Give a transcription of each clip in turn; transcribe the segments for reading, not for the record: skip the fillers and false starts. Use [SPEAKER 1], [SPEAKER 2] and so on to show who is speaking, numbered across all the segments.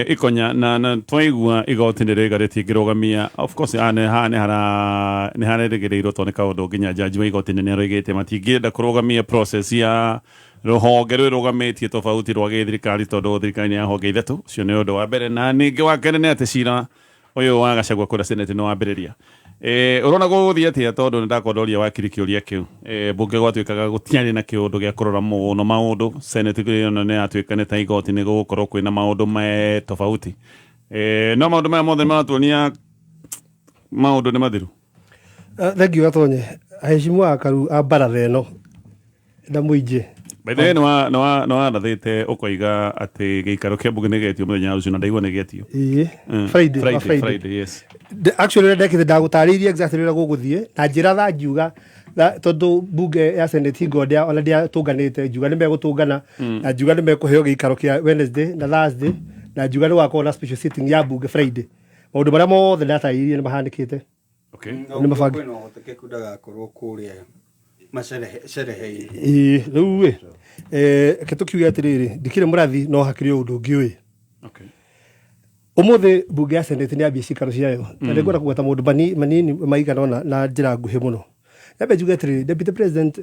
[SPEAKER 1] Ikonya na twaigua igoti nĩ rĩga rĩtingĩrũgamia. Of course, haha nĩ harerĩgĩrĩirwo tondũ nĩ kaũndũ nginya jaji wa igoti nĩ aroigĩte matingĩenda kũrũgamia process ya rũhonge rwĩrũgamĩtie tofauti rwa gĩthirikari, tondũ thirikari nĩ ya honge ithatũ. Ũcio nĩ ũndũ wa mbere, na ningĩ wa kerĩ nĩ atĩ cira ũyũ wa Gachagua kũrĩa Senate nĩ wambĩrĩria. Ũrona gũgũthiĩ atĩa? Tondũ nĩ ndakondoria wakiri kĩũria kĩu. Mbunge gwatuĩkaga gũtiarĩ na kĩũndũ gĩa kũrora mũno maũndũ. Senate ĩno nĩ yatuĩka nĩ ta igoti, nĩ gũgũkorwo kwĩna maũndũ me tofauti. No maũndũ maya mothe maratuonia maũndũ nĩ mathiru.
[SPEAKER 2] Thank you, Gatonye. Aheshimu akaru a baratha ĩno na mũingĩ.
[SPEAKER 1] By the way, nĩ warathĩte ũkoiga atĩ gĩikaro kĩa mbunge nĩ gĩetio mũthenya wa rũciũ, na ndaigua nĩ gĩetio.
[SPEAKER 2] Ĩĩ. Friday, wa
[SPEAKER 1] Friday,
[SPEAKER 2] Friday.
[SPEAKER 1] Friday, yes.
[SPEAKER 2] Actually, ũrĩa ndekĩte, ndagũtarĩirie exactly ũrĩa gũgũthiĩ na njĩra tha ngiuga tondũ bunge ya Senate hingo ndĩa ona ndĩatũnganĩte, ngiuga nĩ megũtũngana na ngiuga nĩ mekũheo gĩikaro kĩa Wednesday na Thursday, na ngiuga nĩ gũgakorwo na special sitting ya bunge Friday. Maũndũ marĩa mothe ndatarĩirie nĩ mahanĩkĩte.
[SPEAKER 3] Nĩ
[SPEAKER 2] mabangi.
[SPEAKER 3] Kwĩna ũhotekeku ndagakorwo kũrĩa macerehe-inĩ.
[SPEAKER 2] Ĩĩ, rĩu ĩ reke tũkiuge atĩrĩrĩ, ndikĩrĩ mũrathi, no hakĩrĩ o ũndũ ngĩũĩ. Ũmũthĩ bunge ya Senate nĩ yambia ciikaro ciayo, na nĩ ngwenda kũgweta maũndũ manini maigana ũna na njĩra nguhĩ mũno. Nyambe njuge atĩrĩrĩ, Deputy President,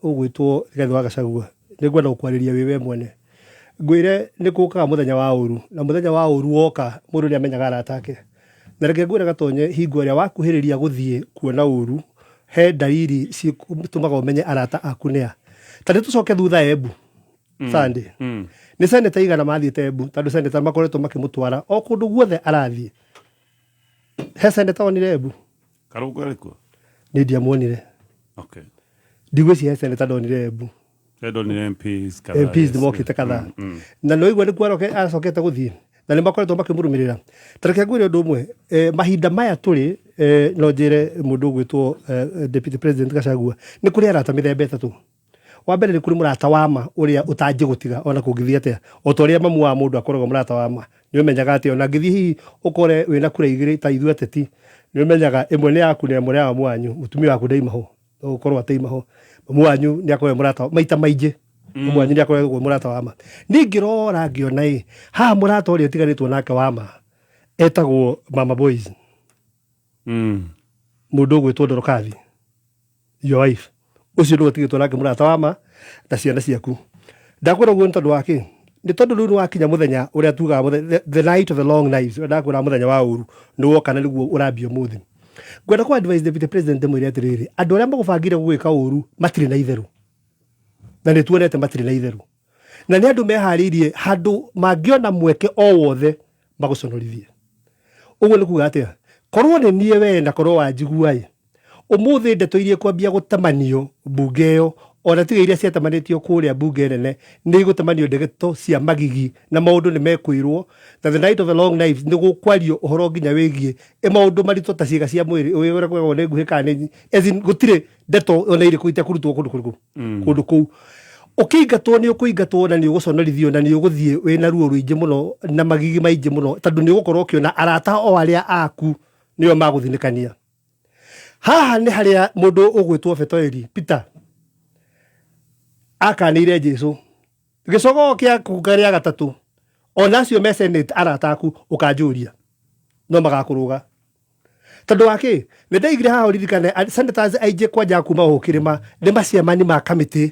[SPEAKER 2] ũgwĩtwo Rigathĩ wa Gachagua, nĩ ngwenda gũkwarĩria wĩ we mwene. Ngwĩre nĩ gũkaga mũthenya wa ũru, na mũthenya wa ũru woka mũndũ nĩ amenyaga arata ake. Na reke ngwĩre Gatonye, hingo ĩrĩa wakuhĩrĩria gũthiĩ kuona ũru, he ndariri citũmaga ũmenye arata aku nĩa. Ta nĩ tũcoke thutha Embu, Sunday. Nĩ seneta igana mathiĩte Embu, tondũ seneta makoretwo makĩmũtwara o kũndũ guothe arathiĩ. He seneta onire Embu?
[SPEAKER 1] Karũngũ arĩ kuo?
[SPEAKER 2] Nĩ ndiamuonire. Ndigwĩciria he seneta ndonire Embu.
[SPEAKER 1] Ndonire MPs kadhaa.
[SPEAKER 2] MPs nĩ mokĩte kadhaa. Na nĩ waigua nĩkuo acokete gũthiĩ, na nĩ makoretwo makĩmũrũmĩrĩra. Ta reke ngwĩre ũndũ ũmwe, mahinda maya tũrĩ, no njĩre mũndũ ũgwĩtwo Deputy President Gachagua, nĩ kũrĩ arata mĩthemba ĩtatũ. Wa mbere, nĩ kũrĩ mũrata wa ma ũrĩa ũtangĩgũtiga ona kũngĩthiĩ atĩa, o ta ũrĩa mamu wa mũndũ akoragwo mũrata wa ma. Nĩ ũmenyaga atĩ ona angĩthiĩ hihi ũkore wĩna kura igĩrĩ ta ithuĩ ateti, nĩ ũmenyaga ĩmwe nĩ yaku na ĩmwe nĩ ya mamu wanyu, mũtumia waku ndaima ho, no gũkorwo ataima ho. Mamu wanyu nĩ akoragwo e mũrata maita maingĩ, mamu wanyu nĩ akoragwo e mũrata wa ma. Niĩ ngĩrora ngĩona ĩ, haha mũrata ũrĩa ũtiganĩtwo nake wa ma etagwo Mama Boys. Mũndũ ũgwĩtwo Dorokathi, your wife, ũcio nĩwe ũtigĩtwo nake mũrata wa ma na ciana ciaku. Ndakwĩra ũguo nĩ tondũ wa kĩ? Nĩ tondũ rĩu nĩ wakinya mũthenya ũrĩa tugaga the night of the long knives, ũrĩa ndakwĩra mũthenya wa ũru nĩ woka na nĩguo ũrambia ũmũthĩ. Ngwenda kũ advise Deputy President, ndĩmwĩre atĩrĩrĩ, andũ arĩa magũbangire gũgwĩka ũru matirĩ na itherũ, na nĩ tuonete matirĩ na itherũ, na nĩ andũ meharĩirie handũ mangĩona mweke o wothe magũconorithie. Ũguo nĩ kuga atĩa? Korwo nĩ niĩ we na korwo wanjigua ĩ, ũmũthĩ ndeto iria ikwambia gũtemanio mbunge ĩyo, ona tiga iria ciatemanĩtio kũrĩa mbunge nene, nĩ igũtemanio ndeto cia magigi na maũndũ nĩ mekwĩrwo, na the night of the long knives nĩ gũkwario ũhoro nginya wĩgiĩ maũndũ maritũ ta ciĩga cia mwĩrĩ, ũrĩa kwĩragwo nĩ nguhĩ kana nĩ, as in, gũtirĩ ndeto ona irĩkũ itekũrutwo kũndũ kũrĩkũ kũndũ kũu. Ũkĩingatwo nĩ ũkũingatwo na nĩ ũgũconorithio na nĩ ũgũthiĩ wĩna ruo rũingĩ mũno na magigi maingĩ mũno, tondũ nĩ ũgũkorwo ũkĩona arata o arĩa aku nĩo magũthinĩkania. Haha nĩ harĩa mũndũ ũgwĩtwo Betoeri Peter akanĩire Jesu gĩcogoo kĩa kũnga rĩa gatatũ, ona acio me Senate arata aku ũkanjũria no magakũrũga. Tondũ wa kĩ? Nĩ ndaigire haha ũririkane senators aingĩ kwanja kuma gũkũ kĩrĩma nĩ maciamani ma kamĩtĩ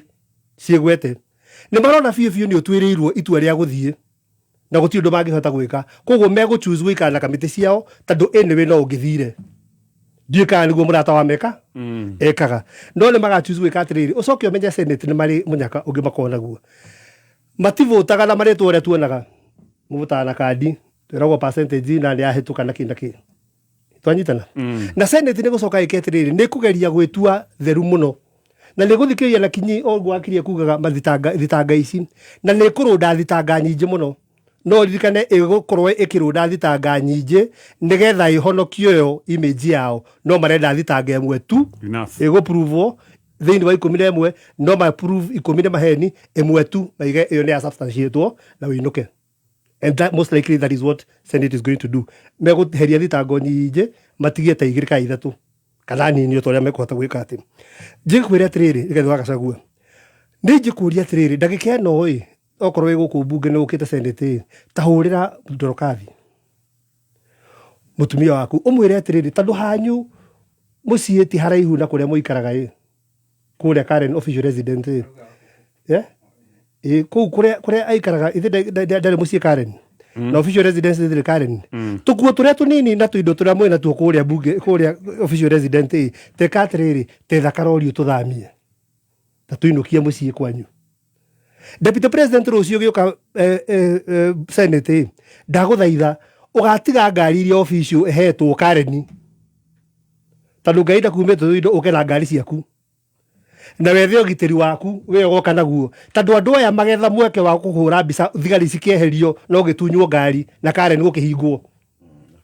[SPEAKER 2] ciĩgwete. Nĩ marona biũ biũ nĩ ũtuĩrĩirwo itua rĩa gũthiĩ na gũtirĩ ũndũ mangĩhota gwĩka, koguo megũ choose gũikara na kamĩtĩ ciao, tondũ anyway no ũngĩthire. Ndiũĩ kana nĩguo mũrata wa meka ekaga, no nĩ maga choose gwĩka atĩrĩrĩ. Ũcoke ũmenye Senate nĩ marĩ mũnyaka ũngĩ makoragwo naguo. Mativotaga na marĩtwa ũrĩa tuonaga, mũvotaga na kandi, twĩragwo percentage na nĩ yahĩtũka na kĩ na kĩ. Twanyitana na Senate nĩ gũcoka ĩke atĩrĩrĩ, nĩ kũgeria gwĩtua theru mũno na nĩ gũthikĩrĩria na kinyi o ũguo wakirie kugaga mathitanga thitanga ici, na nĩ kũrũnda thitanga nyingĩ mũno. No ririkane ĩgũkorwo ĩkĩrũnda thitanga nyingĩ nĩgetha ĩhonokie yo image yao, no marenda thitanga ĩmwe tu
[SPEAKER 1] Enough.
[SPEAKER 2] ĩgũpruvwo thĩinĩ wa 11, no ma prove 10 nĩ maheni, ĩmwe tu maige ĩyo nĩ ya substantiatwo na wĩinũke. And that, most likely, that is what Senate is going to do. Megũheria thitango nyingĩ, matigie ta igĩrĩ kana ithatũ kana nini o ta ũrĩa mekũhota gwĩka. Atĩ njĩkwĩre atĩrĩrĩ, Rigathĩ wa Gachagua, nĩ njĩkũria atĩrĩrĩ, ndagĩka ĩno ĩ Okorwo wĩ gũkũ mbunge, nĩ ũkĩte Senate, ta hũrĩra Ndorokathi, mũtumia waku, ũmwĩre atĩrĩrĩ, tondũ hanyu mũciĩ ti haraihu na kũrĩa mũikaraga ĩ, kũrĩa Karen official resident ĩ. Yeah? Ĩ, kũu kũrĩa aikaraga ithe ndarĩ mũciĩ Karen na official residence ithĩ Karen. Tũkuo tũrĩa tũnini na tũindo tũrĩa mwĩ natuo kũrĩa bunge, kũrĩa official resident ĩ, teka atĩrĩrĩ, tetha karori ũtũthamie na tũinũkie mũciĩ kwanyu. Deputy President, rũciũ gĩũka Senate ĩ, ndagũthaitha ũgatiga ngari iria official ĩhetwo Karen, tondũ ngai ndakumĩte tũindo, ũke na ngari ciaku na wethe ũgitĩri waku we ũgoka naguo, tondũ andũ aya magetha mweke wa kũhũra mbica thigari cikĩeherio no gĩtunywo ngari na Karen gũkĩhingwo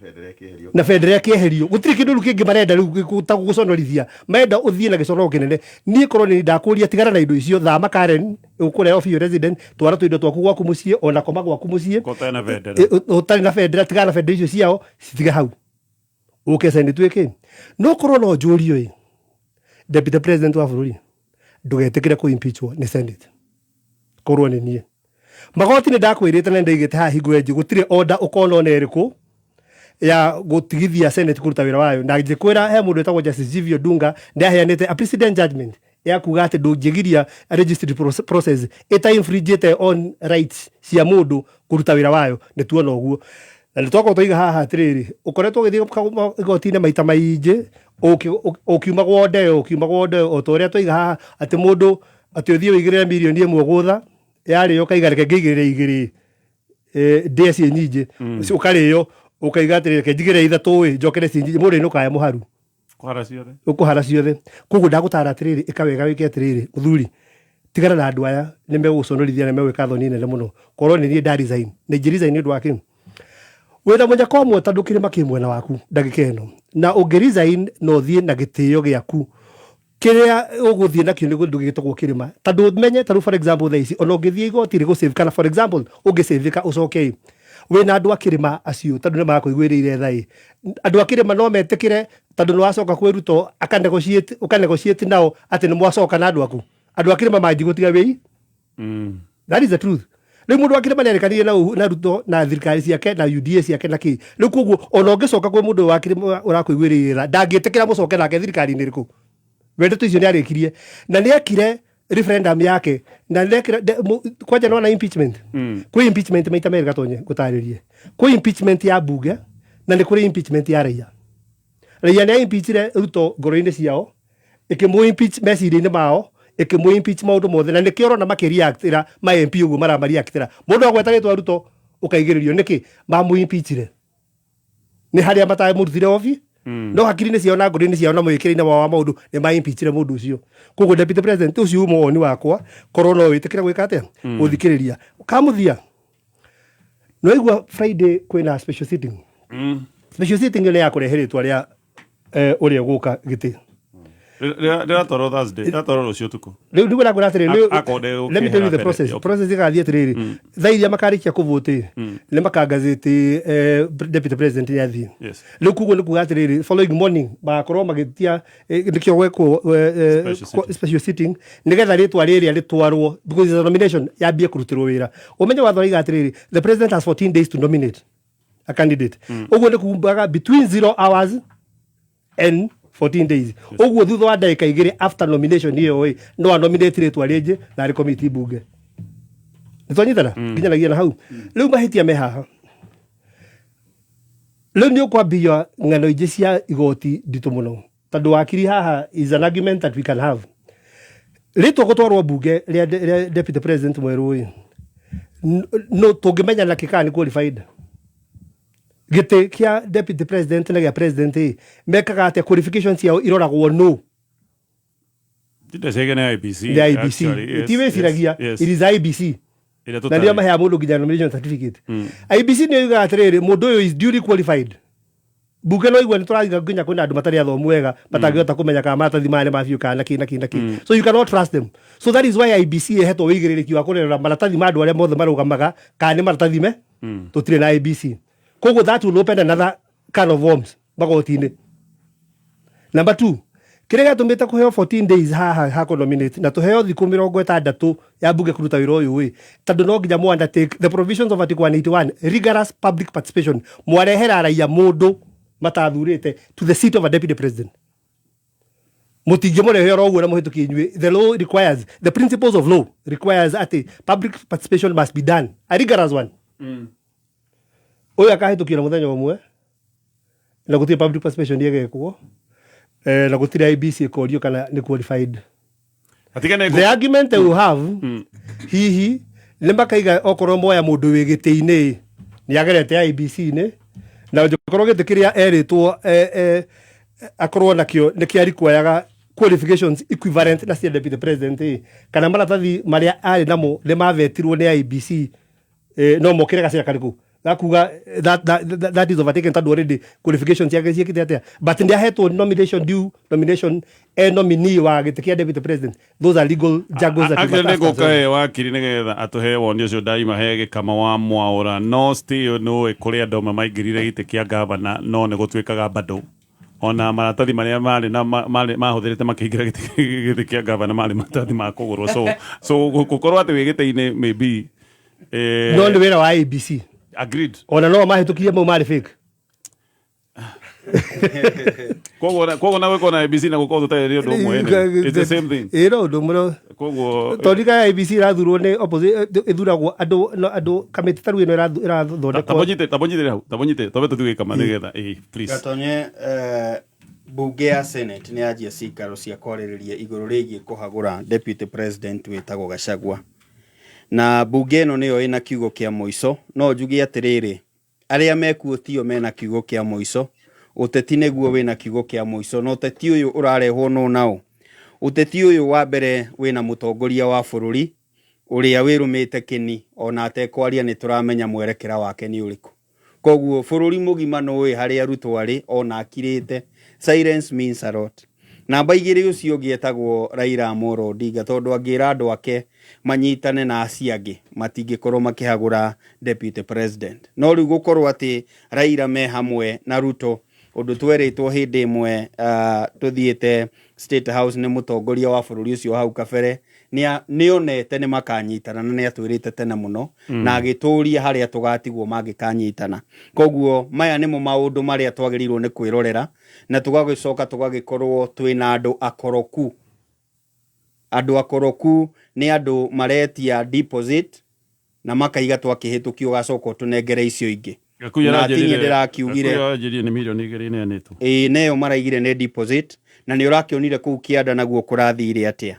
[SPEAKER 4] bendera ĩkĩeherio.
[SPEAKER 2] Na bendera ĩkĩeherio. Gũtirĩ kĩndũ rĩu kĩngĩ marenda rĩu ta gũgũconorithia. Marenda ũthiĩ na gĩconoro kĩnene. Niĩ korwo nĩ ndakũria, tigana na indo icio, thama Karen kũrĩa official resident, twara tũindo twaku gwaku mũciĩ, ona koma gwaku mũciĩ.
[SPEAKER 1] Ũtarĩ na bendera.
[SPEAKER 2] Ũtarĩ na bendera. Tigana na bendera icio ciao, citige hau, ũke Senate twĩke. No korwo no njũrio ĩ, Deputy President wa bũrũri, ndũgetĩkĩre kũ impeachwo nĩ Senate. Korwo nĩ niĩ, magoti nĩ ndakwĩrĩte na ndaigĩte haha hingo ĩngĩ, gũtirĩ order ũkona ona ĩrĩkũ ya gũtigithia Senate kũruta wĩra wayo. Na ngĩkwĩra he mũndũ wĩtagwo Justice Jivio Dunga nĩ aheanĩte a precedent judgment ya kuga atĩ ndũngĩgiria legislative process ĩta infringĩte on rights cia mũndũ kũruta wĩra wayo. Nĩ tuona ũguo na nĩ twakorwo twaiga haha atĩrĩrĩ, ũkoretwo ũgĩthiĩ igoti-inĩ maita maingĩ, ũkiumagwo ndeo, ũkiumagwo ndeo, o ta ũrĩa twaiga haha atĩ mũndũ atĩ ũthiĩ ũigĩrĩre mirioni 1 gũtha yarĩo, ũkaiga reke ngĩigĩrĩre 2 ndĩe ciĩ nyingĩ. Ũcio ũkarĩo, ũkaiga atĩrĩ, reke njigĩrĩre 3 ĩ, njokere ciĩ nyingĩ. Mũndũ ĩnũkaya mũharu.
[SPEAKER 1] Kũhara ciothe.
[SPEAKER 2] Ũkũhara ciothe. Koguo ndagũtara atĩrĩrĩ, ĩka wega, wĩke atĩrĩrĩ, mũthuri, tigana na andũ aya, nĩ megũgũconorithia na megwĩka thoni nene mũno. Korwo nĩ niĩ, nda resign na ingĩ resign nĩ ũndũ wa kĩ wĩna mũnyaka ũmwe, tondũ kĩrĩma kĩ mwena waku ndagĩka ĩno, na ũngĩ resign na ũthiĩ na gĩtĩo gĩaku kĩrĩa ũgũthiĩ nakĩo nĩ kĩndũ gĩtagwo kĩrĩma. Tondũ ũmenye tarĩu, for example, thaa ici ona ũngĩthiĩ igoti rĩgũ kana for example ũngĩcĩvĩka, ũcoke ĩ wĩna andũ a kĩrĩma acio, tondũ nĩ makũiguĩrĩire tha ĩ, andũ a kĩrĩma no metĩkĩre, tondũ nĩ wacoka kwĩ Ruto aka negotiate, ũka negotiate nao atĩ nĩ mwacoka na andũ aku, andũ a kĩrĩma manjigũtiga wĩi. That is the truth. Rĩu mũndũ wa kĩrĩma nĩarekanire na Ruto na thirikari ciake na UDA ciake na kĩ. Rĩu koguo ona ũngĩcoka kwĩ mũndũ ũyũ wa kĩrĩma ũrakũiguĩrĩire tha, ndangĩtĩkĩra mũcoke nake thirikari-inĩ ĩrĩkũ. Wende icio nĩ arĩkirie na nĩ ekire referendum yake na nĩ kwanja nona impeachment. Kwĩ impeachment maita merĩ, gatonye ngũtarĩrie. Kwĩ impeachment ya bunge na nĩ kũrĩ impeachment ya raia. Raia nĩ impeachire Ruto ngoro-inĩ ciao, ĩkĩmũ impeach meciria-inĩ mao, ĩkĩmũ impeach maũndũ mothe, na nĩkĩo ũrona makĩreactĩra ma MP ũguo maramareactĩra. Mũndũ agweta rĩtwa Ruto ũkaigĩrĩrio nĩkĩ mamũ impeachire, nĩ harĩa matamũrutire obi, no hakiri-inĩ ciao na ngoro-inĩ ciao na mwĩkĩre-inĩ wao wa maũndũ nĩ ma impeachire mũndũ ũcio. Koguo Deputy President, ũcio uma woni wakwa, korwo no wĩtĩkĩre gwĩka atĩa, gũthikĩrĩria kamuthia. Nĩwaigua Friday kwĩna special sitting. Special sitting nĩ ya kũrehe rĩtwa rĩa ũrĩa ũgũka gĩtĩ.
[SPEAKER 1] Rĩratwarwo Thursday, rĩratwarwo rũciũ ũtukũ.
[SPEAKER 2] Rĩu nĩguo ndakwĩra atĩrĩrĩ,
[SPEAKER 1] Akorwo ndegũkĩehera
[SPEAKER 2] let me tell you the
[SPEAKER 1] mbere,
[SPEAKER 2] process. Process ĩgathiĩ atĩrĩrĩ, thaa iria makarĩkia kũvũtĩ nĩ makangazĩti Deputy President nĩ athiĩ. Rĩu koguo nĩ kuga atĩrĩrĩ, following morning magakorwo magĩtia nĩkĩo gwekwo
[SPEAKER 1] Special sitting.
[SPEAKER 2] Special sitting nĩgetha rĩtwa rĩrĩa rĩtwarwo, because it's a nomination, yambie kũrutĩrwo wĩra. Ũmenye watho waiga atĩrĩrĩ, the president has 14 days to nominate a candidate. Ũguo nĩ kumbaga between 0 hours and 14 days. Ũguo thutha wa ndagĩka 2 after nomination ĩyo ĩ, no anominate rĩtwa rĩngĩ na arĩ komiti bunge. Nĩ twanyitana nginyanagia na hau. Rĩu mahĩtia me haha. Rĩu nĩ ũkwambia ng'ano ingĩ cia igoti nditũ mũno, tondũ wakiri haha is an argument that we can have. Rĩtwa gũtwarwo bunge rĩa Deputy President mwerũ ĩ, no tũngĩmenya nakĩ kana nĩ qualified gĩtĩ kĩa Deputy President na gĩa President ĩ, mekaga atĩa? Qualification ciao iroragwo no?
[SPEAKER 1] Ndecege nĩ IEBC.
[SPEAKER 2] The IEBC.
[SPEAKER 1] Actually, yes,
[SPEAKER 2] ti wĩciragia.
[SPEAKER 1] Yes.
[SPEAKER 2] It is IEBC.
[SPEAKER 1] Ĩrĩa
[SPEAKER 2] Na
[SPEAKER 1] tũtarĩ.
[SPEAKER 2] nĩo maheaga mũndũ nginya nomination certificate. IEBC nĩyo yugaga atĩrĩrĩ, mũndũ ũyũ is duly qualified. Bunge no igua nĩ tũraiga nginya kwĩna andũ matarĩ athomu wega matangĩhota kũmenya kana maratathi maya nĩ ma biũ kana nakĩ nakĩ nakĩ, so you cannot trust them. So that is why IEBC ĩhetwo wĩigĩrĩrĩki wa kũrora maratathi ma andũ arĩa mothe marũgamaga kana nĩ maratathi me. Tũtirĩ na IEBC, koguo that will open another can of worms magoti-inĩ. Number two, Kĩrĩa gĩatũmĩte kũheo 14 days haha ha kũ-nominate na tũheo thikũ 60 ya mbunge kũruta wĩra ũyũ ĩ, tondũ no nginya mũ undertake the provisions of article 181, rigorous public participation. Mwarehera raia mũndũ matathurĩte to the seat of a deputy president, mũtingĩmũrehe oro ũguo na mũhĩtũkie inyuĩ. The law requires, the principles of law requires atĩ public participation must be done, a rigorous one. Ũyũ akahĩtũkio na mũthenya ũmwe na gũtirĩ public participation ĩgekwo, na gũtirĩ IEBC ĩkorio kana nĩ qualified.
[SPEAKER 1] Atigane.
[SPEAKER 2] The argument they will have, hihi nĩ makaiga okorwo moya mũndũ wĩ gĩtĩ-inĩ nĩ agerete IEBC-inĩ, na ũngĩkorwo gĩtĩ kĩrĩa erĩtwo akorwo nakĩo nĩ kĩa require qualifications equivalent na cia deputy president ĩ, kana maratathi marĩa arĩ namo nĩ mavetirwo nĩ IEBC, no mokĩre gacĩra karĩkũ gakuga that is overtaken, tondũ already qualifications ciake ciĩkĩte atĩa, but nĩ ahetwo nomination, due nomination, e nominee wa gĩtĩ kĩa deputy president. Those are legal jargons that you
[SPEAKER 1] Actually
[SPEAKER 2] must ask
[SPEAKER 1] nĩ
[SPEAKER 2] ourselves.
[SPEAKER 1] ngũkahe wakiri nĩgetha atũhe woni ũcio ndaima he gĩkama wa mwaũra, no still nũĩ kũrĩ andũ amwe maingĩrire gĩtĩ kĩa gavana no nĩ gũtuĩkaga bado ona maratathi marĩa marĩ na marĩ mahũthĩrĩte makĩingĩra gĩtĩ kĩa gavana marĩ maratathi ma kũgũrwo, so gũkorwo atĩ wĩ gĩtĩ-inĩ maybe
[SPEAKER 2] No nĩ wĩra wa IEBC.
[SPEAKER 1] Agreed.
[SPEAKER 2] Ona no mahĩtũkirie mau marĩ fake.
[SPEAKER 1] Koguo na gwĩkwo na IEBC na gũkorwo tũtarĩ nĩ ũndũ ũmwe anyway. It's the same thing.
[SPEAKER 2] Ĩ, no ũndũ ũmwe.
[SPEAKER 1] Koguo
[SPEAKER 2] Tondũ ka IEBC ĩrathurwo nĩ ĩthuragwo andũ, no andũ kamĩtĩ ta rĩu ĩno ĩrathondekwo.
[SPEAKER 1] Tambonyitĩre hau, tambonyitĩre twambe tũthiĩ gĩkama nĩgetha please.
[SPEAKER 3] Gatonye, bunge ya Senate nĩ yanjia cikaro cia kwarĩrĩria igũrũ rĩgiĩ kũhagũra deputy president wĩtagwo Gachagua, na bunge ĩno nĩyo ĩna kiugo kĩa mũico. No njuge atĩrĩrĩ, arĩa mekuo tio mena kiugo kĩa mũico, ũteti nĩguo wĩna kiugo kĩa mũico. Na ũteti ũyũ ũrarehwo nũ nao? Ũteti ũyũ wa mbere wĩna mũtongoria wa bũrũri ũrĩa wĩrũmĩte kĩni, ona atekwaria nĩ tũramenya mwerekera wake nĩ ũrĩkũ. Koguo bũrũri mũgima nũĩ harĩa Ruto arĩ ona akirĩte. Silence means a lot. Namba 2, ũcio ũngĩ etagwo Raila Amolo Odinga, tondũ angĩra andũ ake manyitane na acio angĩ matingĩkorwo makĩhagũra deputy president. No rĩu gũkorwo atĩ Raila me hamwe na Ruto, ũndũ twerĩtwo hĩndĩ ĩmwe tũthiĩte State House nĩ mũtongoria wa bũrũri ũcio hau kabere, nĩonete nĩ makanyitana na nĩ atwĩrĩte tene mũno na agĩtũria harĩa tũgatigwo mangĩkanyitana. Koguo maya nĩmo maũndũ marĩa twagĩrĩirwo nĩ kwĩrorera, na tũgagĩcoka tũgagĩkorwo twĩna andũ akoroku. Andũ akoroku nĩ andũ maretia deposit na makaiga twakĩhĩtũkio ũgacoka ũtũnengere icio ingĩ.
[SPEAKER 1] Gakuya.
[SPEAKER 3] Na tinie ndĩrakiugire.
[SPEAKER 1] Gakuya aranjĩrire nĩ mirioni 2 ineanĩtwo.
[SPEAKER 3] Ĩĩ, neyo maraigire nĩ deposit, na nĩ ũrakĩonire kũu kĩanda naguo kũrathire atĩa.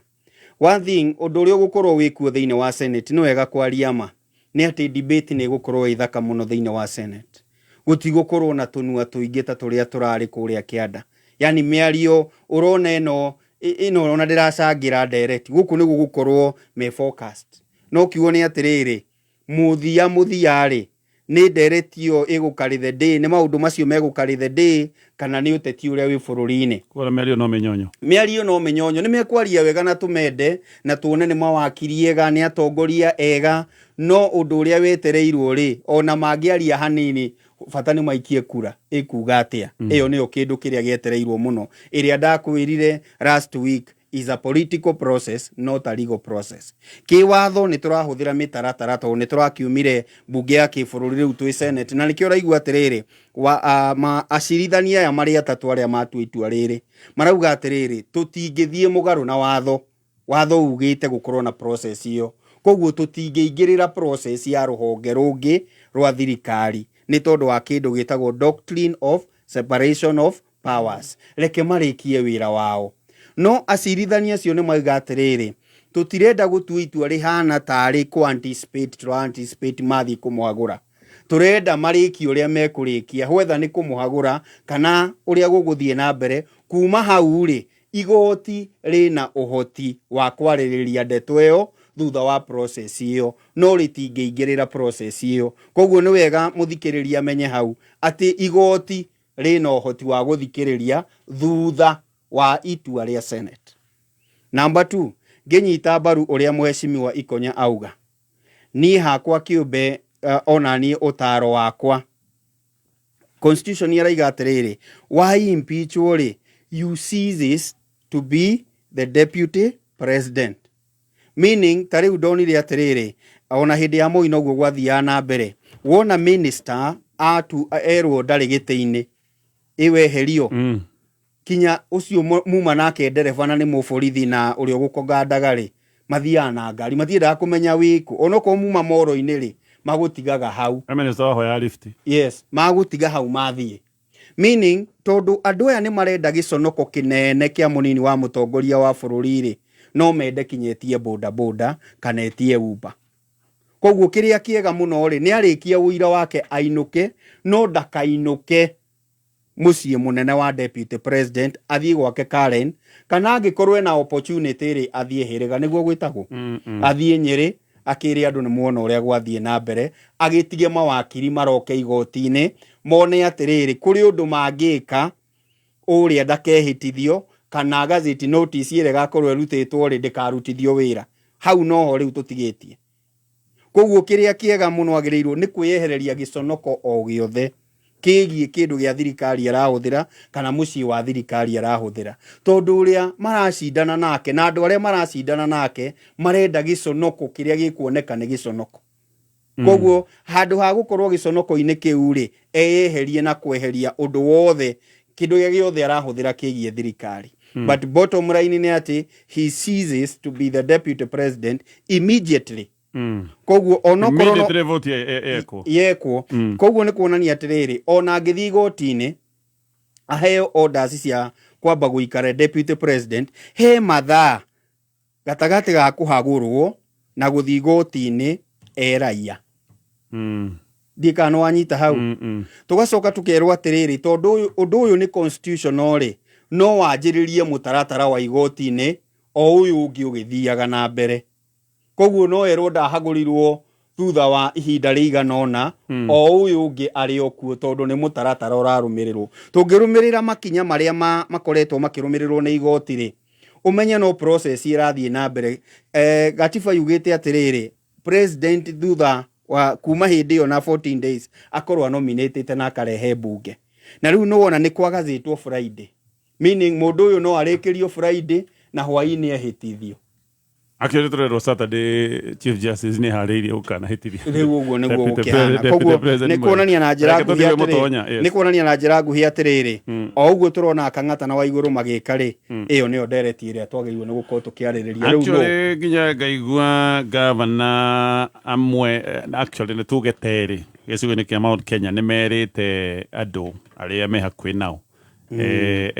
[SPEAKER 3] One thing, ũndũ ũrĩa ũgũkorwo wĩkuo thĩinĩ wa Senate, nĩ wega kwaria ma, nĩ atĩ debate nĩ ĩgũkorwo ĩ thaka mũno thĩinĩ wa Senate. Gũtigũkorwo na tũnua tũingĩ ta tũrĩa tũrarĩ kũrĩa kĩanda, yani mĩario ũrona ĩno ona ndĩracangĩra ndereti gũkũ nĩ gũgũkorwo me focused. No kiugo nĩ atĩrĩrĩ, mũthia mũthia rĩ, nĩ ndereti ĩyo ĩgũcarry the day, nĩ maũndũ macio megũcarry the day, kana nĩ ũteti ũrĩa wĩ bũrũri-inĩ?
[SPEAKER 1] Koguo mĩario no mĩnyonyo.
[SPEAKER 3] Mĩario no mĩnyonyo. Nĩ mekwaria wega na tũmende na tuone nĩ mawakiri ega, nĩ atongoria ega, no ũndũ ũrĩa wetereirwo rĩ, ona mangĩaria hanini, bata nĩ maikie kura ĩkuga atĩa. Ĩyo nĩyo kĩndũ kĩrĩa gĩetereirwo mũno. Ĩrĩa ndakwĩrire last week is a political process, not a legal process. Kĩwatho nĩ tũrahũthĩra mĩtaratara tondũ nĩ tũrakiumire mbunge ya kĩbũrũri, rĩu twĩ Senate, na nĩkĩo ũraigua atĩrĩrĩ wa, ma, acirithania aya marĩ atatũ arĩa matua itua rĩrĩ marauga atĩrĩrĩ, tũtingĩthiĩ mũgarũ na watho. Watho ugĩte gũkorwo na process ĩyo, koguo tũtingĩingĩrĩra process ya rũhonge rũngĩ rwa thirikari nĩ tondũ wa kĩndũ gĩtagwo doctrine of separation of powers. Reke marĩkie wĩra wao. No acirithania acio nĩ mauga atĩrĩrĩ, tũtirenda gũtua itua rĩhana tarĩ kũ anticipate, tũra anticipate mathiĩ kũmũhagũra. Tũrenda marĩkie ũrĩa mekũrĩkia, whether nĩ kũmũhagũra kana ũrĩa gũgũthiĩ na mbere. Kuma hau rĩ, igoti rĩna ũhoti wa kwarĩrĩria ndeto ĩyo thutha wa process ĩyo, no rĩtingĩingĩrĩra process ĩyo. Koguo nĩ wega mũthikĩrĩria amenye hau atĩ igoti rĩna ũhoti wa gũthikĩrĩria thutha wa itua rĩa Senate. Number 2, ngĩnyita mbaru ũrĩa mheshimiwa Ikonya auga, niĩ hakwa kĩũmbe, ona niĩ ũtaro wakwa, constitution yaraiga atĩrĩrĩ, wa impeachwo rĩ, you ceases to be the deputy president, meaning ta rĩu ndonire atĩrĩrĩ, ona hĩndĩ ya Moi noguo gwathiaga na mbere, wona minister atu erwo ndarĩ gĩtĩ-inĩ ĩweherio kinya ũcio muma nake ndereba na nĩ mũborithi na ũrĩa ũgũkogandaga rĩ, mathiaga na ngari, matiendaga kũmenya wĩkũ, onokorwo muma moro-inĩ rĩ, magũtigaga hau.
[SPEAKER 1] Minister wahoya lift.
[SPEAKER 3] Yes, magũtiga hau mathiĩ, meaning tondũ andũ aya nĩ marenda gĩconoko kĩnene kĩa mũnini wa mũtongoria wa bũrũri rĩ, no mende kinya etie boda boda kana etie Uber. Koguo kĩrĩa kĩega mũno rĩ, nĩ arĩkia ũira wake ainũke, no ndakainũke mũciĩ mũnene wa deputy president, athiĩ gwake Karen, kana angĩkorwo ena opportunity rĩ, athiĩ Hĩrĩga nĩguo gwĩtagwo, athiĩ Nyĩrĩ akĩre andũ nĩ muona ũrĩa gwathiĩ na mbere, agĩtige mawakiri maroke igoti-inĩ mone atĩrĩrĩ, kũrĩ ũndũ mangĩka ũrĩa ndakehĩtithio, kana gazeti notice ĩrĩa ĩgakorwo ĩrutĩtwo rĩ, ndĩkarutithio wĩra hau. Noho rĩu tũtigĩtie. Koguo kĩrĩa kĩega mũno agĩrĩirwo nĩ kwĩyehereria gĩconoko o gĩothe kĩgiĩ kĩndũ gĩa thirikari arahũthĩra kana mũciĩ wa thirikari arahũthĩra, tondũ ũrĩa maracindana nake na andũ arĩa maracindana nake marenda gĩconoko kĩrĩa gĩkuoneka nĩ gĩconoko. Koguo handũ ha gũkorwo gĩconoko-inĩ kĩu rĩ, eyeherie na kweheria ũndũ wothe, kĩndũ gĩa gĩothe arahũthĩra kĩgiĩ thirikari. But bottom line nĩ atĩ he ceases to be the deputy president immediately. Koguo onokorwo
[SPEAKER 1] Immediately vote yekwo.
[SPEAKER 3] Yekwo. Koguo nĩ kuonania atĩrĩrĩ, ona angĩthiĩ igoti-inĩ aheo orders cia kwamba gũikara deputy president, he mathaa gatagatĩ ga kũhagũrwo na gũthiĩ igoti-inĩ e raia. Ndiĩ kana nĩ wanyita hau. Tũgacoka tũkerwo atĩrĩrĩ, tondũ ũndũ ũyũ nĩ constitutional rĩ, no wanjĩrĩrie mũtaratara wa igoti-inĩ o ũyũ ũngĩ ũgĩthiaga na mbere. Koguo no erwo ndahagũrirwo thutha wa ihinda rĩigana ũna, o ũyũ ũngĩ arĩ o kuo, tondũ nĩ mũtaratara ũrarũmĩrĩrwo. Tũngĩrũmĩrĩra makinya marĩa makoretwo makĩrũmĩrĩrwo nĩ igoti rĩ, ũmenye no process ĩrathiĩ na mbere. Gatiba yugĩte atĩrĩrĩ, president thutha wa kuma hĩndĩ ĩyo na 14 days akorwo anominatĩte na akarehe mbunge, na rĩu nĩwona nĩ kwagathĩtwo Friday, meaning mũndũ ũyũ no arĩkĩrio Friday na hwaĩ-inĩ ehĩtithio.
[SPEAKER 1] Actually tũrerwo Saturday Chief Justice nĩ harĩirie gũkanahĩtithia.
[SPEAKER 3] Rĩu ũguo nĩguo gũkĩhana. Koguo nĩ kuonania na njĩra nguhĩ atĩrĩ, nĩ kuonania na njĩra nguhĩ atĩrĩrĩ, o ũguo tũrona Kang'ata na Waigũrũ magĩka rĩ, ĩyo nĩyo ndereti ĩrĩa twagĩrĩirwo nĩ gũkorwo tũkĩarĩrĩria rĩu nũ.
[SPEAKER 1] Actually nginya ngaigua gavana amwe, actually nĩ tuge terĩ gĩcigo-inĩ kĩa Mount Kenya, nĩ merĩte andũ arĩa me hakuhĩ nao,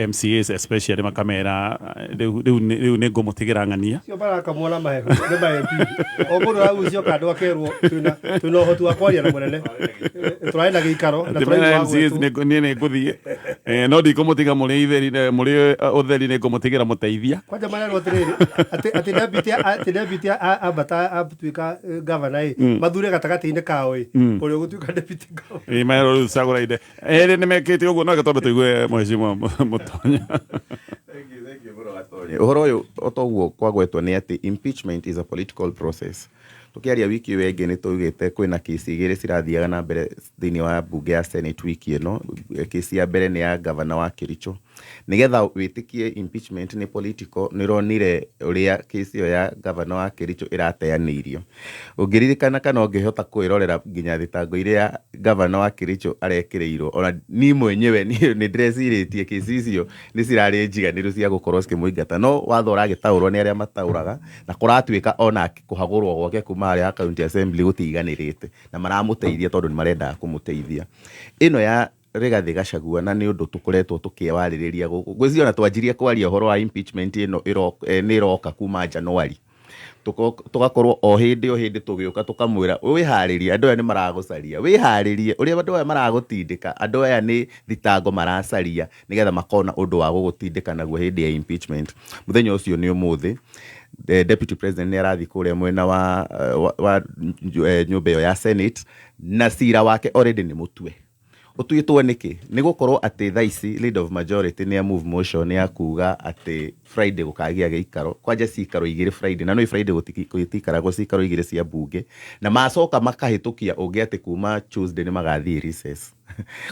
[SPEAKER 1] MCAs especially, makamera rĩu nĩ ngũmũtigĩra ng'ania.
[SPEAKER 2] Cio marakamwo na mahehu nĩ ma MP, o mũndũ aragucio kando akerwo twĩna ũhoti wa kwaria na mũnene, tũrarĩ na gĩikaro na
[SPEAKER 1] Atĩ mera
[SPEAKER 2] tũraigua
[SPEAKER 1] MCAs
[SPEAKER 2] gwetwo.
[SPEAKER 1] Niĩ nĩ ngũthiĩ, no ndikũmũtiga mũrĩ itheri, mũrĩ ũtheri, nĩ ngũmũtigĩra mũteithia.
[SPEAKER 2] Kwanja marerwo atĩrĩrĩ, atĩ deputy ambata atuĩka governor ĩ, mathure gatagatĩ-inĩ kao ĩ ũrĩa ũgũtuĩka deputy governor.
[SPEAKER 1] Ĩ, merwo rĩu cagũra inde erĩ nĩ mekĩte ũguo. No reke twambe tũigue mheshimiwa Mũtonya.
[SPEAKER 4] Thank you mũno, Gatonye. Ũhoro ũyũ o toguo kwagwetwo nĩ atĩ impeachment is a political process. Tũkĩaria wiki ĩyo ĩngĩ nĩ tũugĩte kwĩna kesi igĩrĩ cirathiaga na mbere thĩinĩ wa mbunge ya Senate wiki ĩno. Kesi ya mbere nĩ ya gavana wa Kericho. Nĩgetha wĩtĩkie impeachment nĩ political, nĩ ũronire ũrĩa kesi ĩyo ya gavana wa Kericho ĩrateanĩirio. Ũngĩririkana kana ũngĩhota kwĩrorera nginya thitango iria gavana wa Kericho arekĩrĩirwo, ona ni mwenyewe niĩ nĩ ndĩrecirĩtie kesi icio nĩ cirarĩ njiganĩru cia gũkorwo cikĩmũingata, no watho ũragĩtaũrwo nĩ arĩa mataũraga, na kũratuĩka ona kũhagũrwo gwake kuma harĩa county assembly gũtiiganĩrĩte, na maramũteithia tondũ nĩ marendaga kũmũteithia. Ĩno ya Rigathĩ Gachagua, na nĩ ũndũ tũkoretwo tũkĩwarĩrĩria gũkũ, ngwĩciria ona twanjirie kwaria ũhoro wa impeachment ĩno nĩ ĩroka kuma January. Tũgakorwo o hĩndĩ tũgĩũka tũkamwĩra wĩharĩrie, andũ aya nĩ maragũcaria, wĩharĩrie ũrĩa andũ aya maragũtindĩka, andũ aya nĩ thitango maracaria nĩgetha makona ũndũ wa gũgũtindĩka naguo hĩndĩ ya impeachment. Mũthenya ũcio nĩ ũmũthĩ. The deputy president nĩ arathiĩ kũrĩa mwena wa nyũmba ĩyo ya Senate, na cira wake already nĩ mũtue. Ũtuĩtwo nĩkĩ? Nĩ gũkorwo atĩ thaa ici leader of majority nĩ a move motion ya kuga atĩ Friday gũkagĩa gĩikaro, kwanja cikaro igĩrĩ Friday, na no Friday gũtiikaragwo cikaro igĩrĩ cia mbunge, na macoka makahĩtũkia ũngĩ atĩ kuma Tuesday nĩ magathiĩ recess.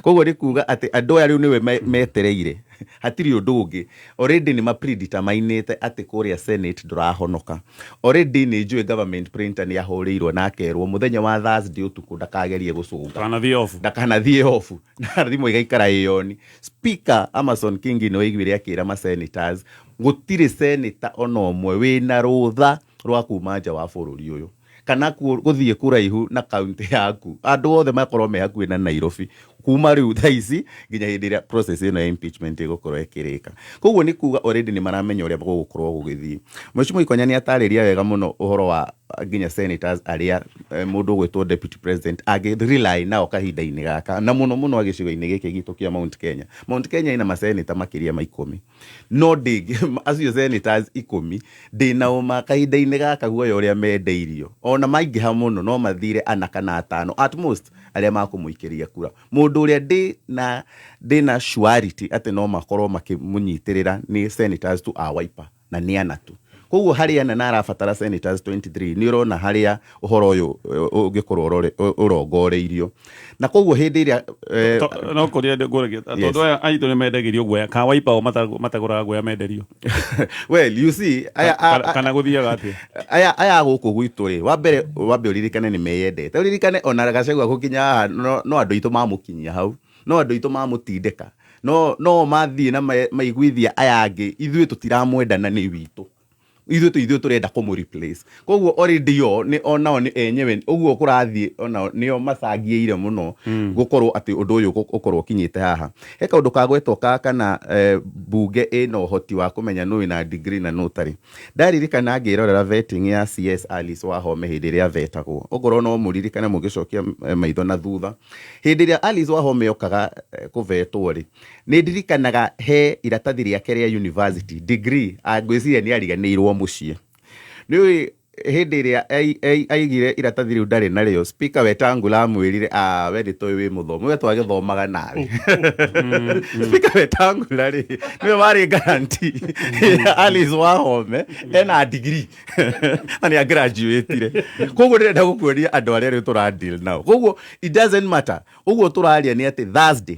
[SPEAKER 4] Koguo nĩ kuga atĩ andũ aya rĩu nĩwe metereire, hatirĩ ũndũ ũngĩ. Already nĩ mapredeterminĩte atĩ kũrĩa Senate ndũrahonoka. Already nĩ njũĩ government printer nĩ ahũrĩirwo na akerwo mũthenya wa Thursday ũtukũ ndakagerie gũcũnga,
[SPEAKER 1] Kanathiĩ off.
[SPEAKER 4] Ndakanathiĩ off, na thimũ igaikara ĩyoni. Speaker Amason Kingi nĩ waiguire akĩra ma senators gũtirĩ senator ona ũmwe wĩna rũtha rwa kuma nja wa bũrũri ũyũ kana gũthiĩ kũraihu na kaunti yaku. Andũ othe makorwo me hakuhĩ na Nairobi kuma rĩu thaa ici nginya hĩndĩ ĩrĩa process ĩno ya impeachment ĩgũkorwo ĩkĩrĩka. Koguo nĩ kuga already nĩ maramenya ũrĩa gũgũkorwo gũgĩthiĩ. Mheshimiwa Ikonya nĩ atarĩria wega mũno ũhoro wa nginya senators arĩa mũndũ ũgwĩtwo deputy president angĩ rely nao kahinda-inĩ gaka, na mũno mũno gĩcigo-inĩ gĩkĩ gitũ kĩa Mount Kenya. Mount Kenya ĩna maseneta makĩria ma 10, no ndĩngĩ acio senators 10 ndĩna ũma kahinda-inĩ gaka guoya ũrĩa mendeirio ona maingĩha mũno no mathire 4 kana 5 at most arĩa makũmũikĩria kura. Mũndũ ũrĩa ndĩna surety atĩ no makorwo makĩmũnyitĩrĩra nĩ senators tu a Wiper, na nĩ 4 tu. Koguo harĩ 4 na arabatara senators 23, nĩ ũrona harĩa ũhoro ũyũ ũngĩkorwo ũrongoreirio. Na koguo hĩndĩ ĩrĩa
[SPEAKER 1] No kũrĩa ngũragia tondũ aya aitũ nĩ mendagĩrio guoya ka Wiper o matagũraga guoya menderio.
[SPEAKER 4] Well, you see, aya
[SPEAKER 1] Kana gũthiaga atĩa?
[SPEAKER 4] Aya gũkũ gwitũ rĩ, wa mbere wambe ũririkane nĩ meyendete. Ũririkane ona Gachagua gũkinya haha no andũ aitũ mamũkinyia hau, no andũ aitũ mamũtindĩka, no mathiĩ na maiguithia aya angĩ ithuĩ tũtiramwenda na nĩ witũ, ithuĩ tu ithuĩ tũrenda kũmũ replace. Koguo already o nĩ onao nĩ enyewe ũguo kũrathiĩ, onao nĩo macangĩire mũno gũkorwo atĩ ũndũ ũyũ ũkorwo ũkinyĩte haha. He kaũndũ kagwetwo ka kana bunge ĩna ũhoti wa kũmenya nũ wĩna degree na nũ ũtarĩ. Ndaririkana ngĩrorera vetting ya CS Alice Wahome hĩndĩ ĩrĩa vetagwo, okorwo no mũririkane mũgĩcokia maitho na thutha, hĩndĩ ĩrĩa Alice Wahome okaga kũvetwo rĩ, nĩ ndirikanaga he iratathi rĩake rĩa university degree, ngwĩciria nĩ ariganĩirwo mũciĩ. Nĩ ũĩ hĩndĩ ĩrĩa aigire iratathi rĩu ndarĩ narĩo, Speaker Wetangula amwĩrire, we nĩ tũĩ wĩ mũthomu, we twagĩthomaga nawe. Speaker Wetangula rĩ, nĩwe warĩ guarantee ya Alice Wahome ena degree na nĩ agraduatire. Koguo ndĩrenda gũkuonia andũ arĩa rĩu tũra deal nao. Koguo it doesn't matter. Ũguo tũraria nĩ atĩ Thursday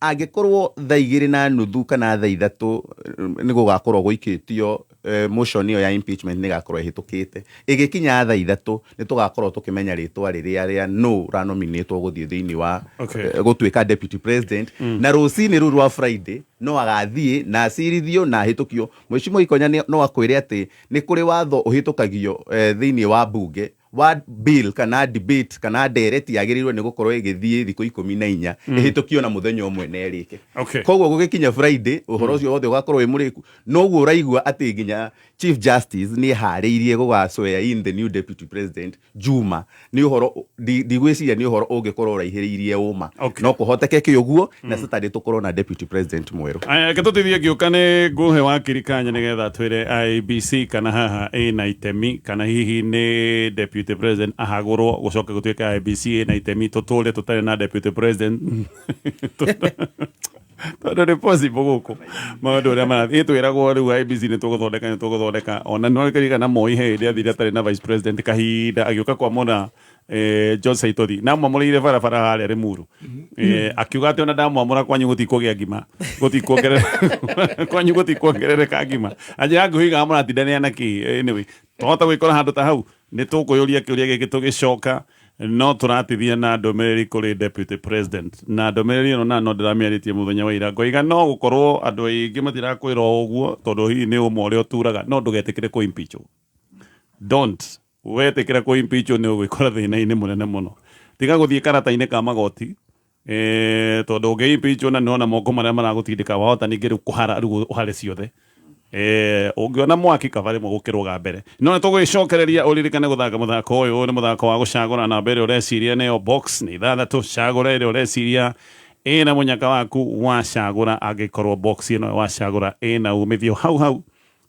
[SPEAKER 4] angĩkorwo thaa 2:30 kana thaa 3 nĩ gũgakorwo gũikĩtio motion ĩyo ya impeachment nĩ ĩgakorwo ĩhĩtũkĩte, ĩgĩkinya thaa 3 nĩ tũgakorwo tũkĩmenya rĩtwa rĩrĩa rĩa no ũranominĩtwo gũthiĩ thĩinĩ wa gũtuĩka deputy president. Na rũcinĩ rũu rwa Friday no agathiĩ na acirithio na ahĩtũkio. Mheshimiwa Ikonya no akwĩre atĩ nĩ kũrĩ watho ũhĩtũkagio thĩinĩ wa bunge wa bill kana debate kana ndereti yagĩrĩirwo nĩ gũkorwo ĩgĩthiĩ thikũ 14 ĩhĩtũkio na mũthenya ũmwe na ĩrĩke. Koguo gũgĩkinya Friday ũhoro ũcio wothe ũgakorwo wĩ mũrĩku. Noguo ũraigua atĩ nginya Chief Justice nĩ eharĩirie gũga swear in the new deputy president Juma. Nĩ ũhoro ndigwĩciria nĩ ũhoro ũngĩkorwo ũraihĩrĩirie ũma. No kũhotekeke ũguo na Saturday tũkorwo na deputy president mwerũ.
[SPEAKER 1] Aya, reke tũtithie ngĩũka nĩ ngũhe wakiri kanya nĩgetha twĩre IEBC kana haha ĩna itemi kana hihi nĩ deputy president ahagũrwo gũcoke gũtuĩke IEBC ĩna itemi tũtũre tũtarĩ na deputy president, tondũ nĩ possible gũkũ maũndũ ũrĩa marathiĩ. Twĩragwo rĩu IEBC nĩ tũgũthondeka, nĩ tũgũthondeka, ona no ririkana Moi he hĩndĩ athire atarĩ na vice president kahinda agĩũka kwamũra John Saitoti na mwamũrĩire barabara harĩa Limuru, akiuga atĩ ona ndamwamũra kwanyu gũtikũgĩa ngima, gũtikuongerera kwanyu gũtikuongerereka ngima, anjĩra ngũhiga mũratindania na kĩ. Anyway, twahota gwĩkora handũ ta hau nĩ tũkwĩyũria kĩũria gĩkĩ tũgĩcoka, no tũratithia na ndũmĩrĩri kũrĩ deputy president, na ndũmĩrĩri ĩno na no ndĩramĩarĩtie mũthenya wa ira, ngoiga no gũkorwo andũ aingĩ matirakwĩra o ũguo tondũ hihi nĩ ũma ũrĩa ũturaga, no ndũgetĩkĩre kũ impeach. Don't wetĩkĩra kũ impeach, nĩ ũgwĩkora thĩna-inĩ mũnene mũno. Tiga gũthiĩ karata-inĩ ka magoti, tondũ ũngĩ impeach na nĩwona moko marĩa maragũtindĩka, wahota ningĩ rĩu kũhara rĩu ũhare ciothe. Ũngĩona mwaki kaba rĩmwe gũkĩrũga mbere. No nĩ tũgwĩcokereria ũririkane gũthaka mũthako ũyũ. Nĩ mũthako wa gũcagũra namba ĩrĩa ũreciria nĩyo box, nĩ 6, cagũra ĩrĩa ũreciria ĩna mũnyaka waku wacagũra. Angĩkorwo box ĩno wacagũra ĩna umithio hau hau,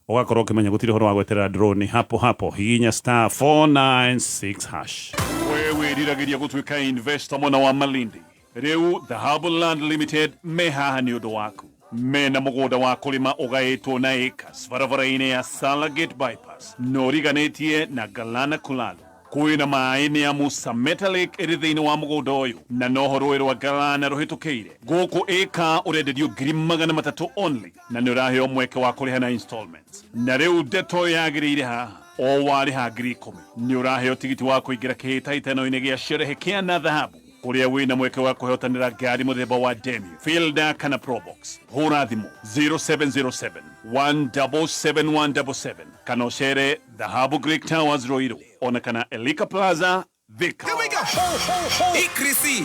[SPEAKER 1] ũgakorwo ũkĩmenya gũtirĩ ũhoro wa gweterera drone, hapo hapo hihinya star 496 hash. Wewe wĩriragĩria gũtuĩka investor mwena wa Malindi, rĩu Dhahabu Land Limited me haha nĩ ũndũ waku. Mena mũgũnda wa kũrĩma ũgaĩtwo na acres barabara-inĩ ya Salagate bypass na ũriganĩtie na Galana Kulalu. Kwĩna maĩ nĩ amu Sameta Lake ĩrĩ thĩinĩ wa mũgũnda ũyũ na noho rũĩ rwa Galana rũhĩtũkĩire. Gũkũ ĩka ũrenderio 300,000 only na nĩ ũraheo mweke wa kũrĩha na installments. Na rĩu ndeto yagĩrĩire haha o warĩha 10,000 nĩ ũraheo tigiti wa kũingĩra kĩhĩtahĩtano-inĩ gĩa sherehe kĩa na dhahabu kũrĩa wĩna mweke wa kũhotanĩra ngari mũthemba wa Demio, Fielder kana Probox. Hũra thimũ 0707 177177 kana ũcere Dhahabu Greek Towers Ruiru ona kana Elika Plaza Thika.
[SPEAKER 5] Here we go. Ho, ho, ho. Ikrisi.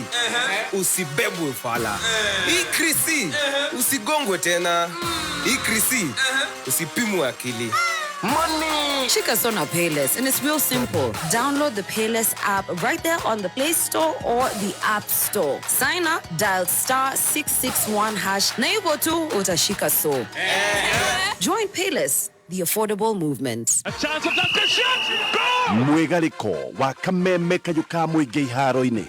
[SPEAKER 5] Usibebwe fala. Ikrisi. Usigongwe tena. Ikrisi. Usipimwe akili.
[SPEAKER 6] Shika Sona Payless, and it's real simple. Download the Payless app right there on the Play Store or the App Store. Sign up, dial star 661 hash, na yuko tu utashika so. Join Payless, the affordable movement.
[SPEAKER 7] Mwĩgarĩko wa kameme kayũ ka mũingĩ iharo-inĩ.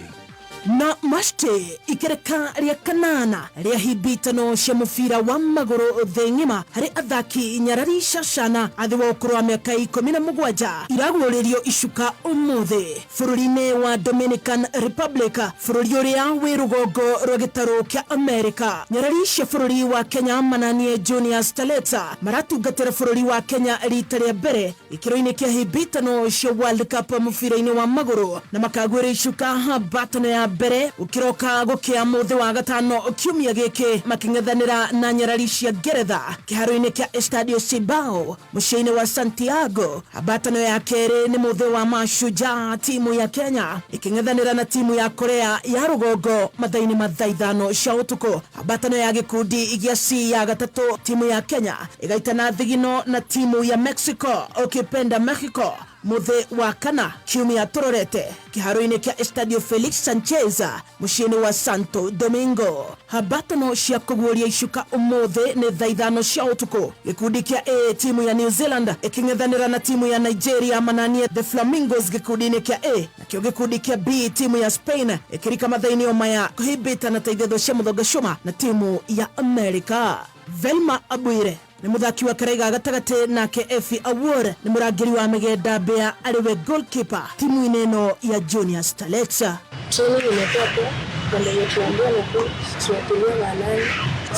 [SPEAKER 8] Na macte ikereka rĩa kanana rĩa himbitano cia mũbira wa magũrũ thĩ ng'ima harĩ athaki nyarari cacana athĩ wa ũkũrũ wa mĩaka 17 iragũrĩrio icuka ũmũthĩ bũrũri-inĩ wa Dominican Republic, bũrũri ũrĩa wĩ rũgongo rwa gĩtarũ kĩa America. Nyarari cia bũrũri wa Kenya mananie Junior Starlets maratungatĩra bũrũri wa Kenya rita rĩa mbere gĩkĩro-inĩ kĩa himbitano cia World Cup mũbira-inĩ wa magũrũ na makagwĩra icuka hambatano ya mbere gũkĩroka gũkĩa mũthĩ wa gatano kiumia gĩkĩ makĩng'ethanĩra na nyarari cia Ngeretha kĩharo-inĩ kĩa Estadio Cibao mũciĩ-inĩ wa Santiago. Hambatano ya kerĩ nĩ mũthĩ wa Mashujaa timu ya Kenya ĩkĩng'ethanĩra na timu ya Korea ya rũgongo mathaa-inĩ ma thaa 5 cia ũtukũ. Hambatano ya gĩkundi gĩa C ya gatatũ timu ya Kenya ĩgaitana thigino na timu ya Mexico ũkĩpenda Mexico mũthĩ wa kana kiumia tũrorete kĩharo-inĩ kĩa Estadio Felix Sanchez mũciĩ-inĩ wa Santo Domingo. Hambatano cia kũguũria icuka ũmũthĩ nĩ thaa 5 cia ũtukũ. Gĩkundi kĩa A timu ya New Zealand ĩkĩng'ethanĩra na timu ya Nigeria mananie the Flamingos gĩkundi-inĩ kĩa A, nakĩo gĩkundi kĩa B timu ya Spain ĩkĩrika mathaa-inĩ o maya kũhimbĩta na teithetho cia Mũthonga Cuma na timu ya America. Velma Abuire nĩ mũthaki wa karaiga gatagatĩ, nake Effie Awuor nĩ mũrangĩri wa mĩgenda mbĩa arĩ we goalkeeper timu-inĩ ĩno ya Junior Starlets.
[SPEAKER 9] Training imekuwa poa, na ndio tuambia na tuatilie maanani.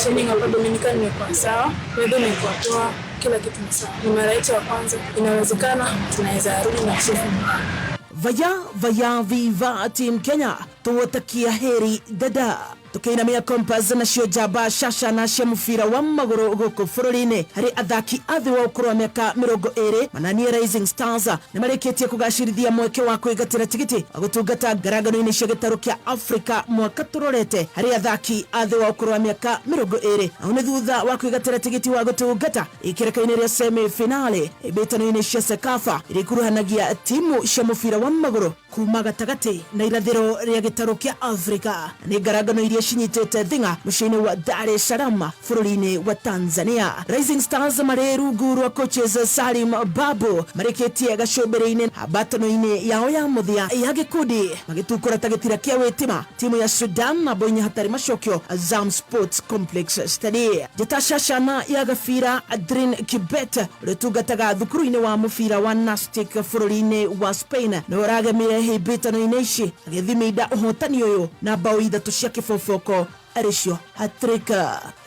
[SPEAKER 9] Training hapa Dominican imekuwa sawa, weather imekuwa poa, kila kitu ni sawa. Ni mara yetu ya kwanza, inawezekana tunaweza rudi na trophy nyumbani.
[SPEAKER 8] Vaya vaya viva team Kenya, tuwatakia heri dada. Tukainamia Compass na cio njamba caca na cia mũbira wa magũrũ gũkũ bũrũri-inĩ harĩ athaki a thĩ wa ũkũrũ wa mĩaka 20 mananie Rising Stars nĩ marĩkĩtie kũgacĩrithia mweke wa kwĩgatĩra tigiti wa gũtungata ngarangano-inĩ cia gĩtarũ kĩa Afrika mwaka tũrorete harĩ athaki a thĩ wa ũkũrũ wa mĩaka 20 nao nĩ thutha wa kwĩgatĩra tigiti wa gũtungata ikereka-inĩ rĩa semi finale mbĩtano-inĩ cia CECAFA iria ikuruhanagia timu cia mũbira wa magũrũ kuma gatagatĩ na irathĩro rĩa gĩtarũ kĩa Afrika. Nĩ ngarangano iria cinyitĩte thing'a mũciĩ-inĩ wa Dar es Salaam bũrũri-inĩ wa Tanzania. Rising Stars marĩ rungu rwa coaches Salim Babu marĩkĩtie gacũmbĩrĩ-inĩ hambatano-inĩ yao ya mũthia ya gĩkundi magĩtukũra ta gĩtira kĩa wĩtima timu ya Sudan na boinya hatarĩ macokio Azam Sports Complex Stadium. Njĩta cacana ya gabira Adrien Kibet ũrĩa ũtungataga thukuru-inĩ wa mũbira wa Nastic bũrũri-inĩ wa Spain nĩwe ũragemire hĩmbĩtano-inĩ ici agĩthiminda ũhotani ũyũ na bao 3 cia kĩboboko arĩcio hat-trick.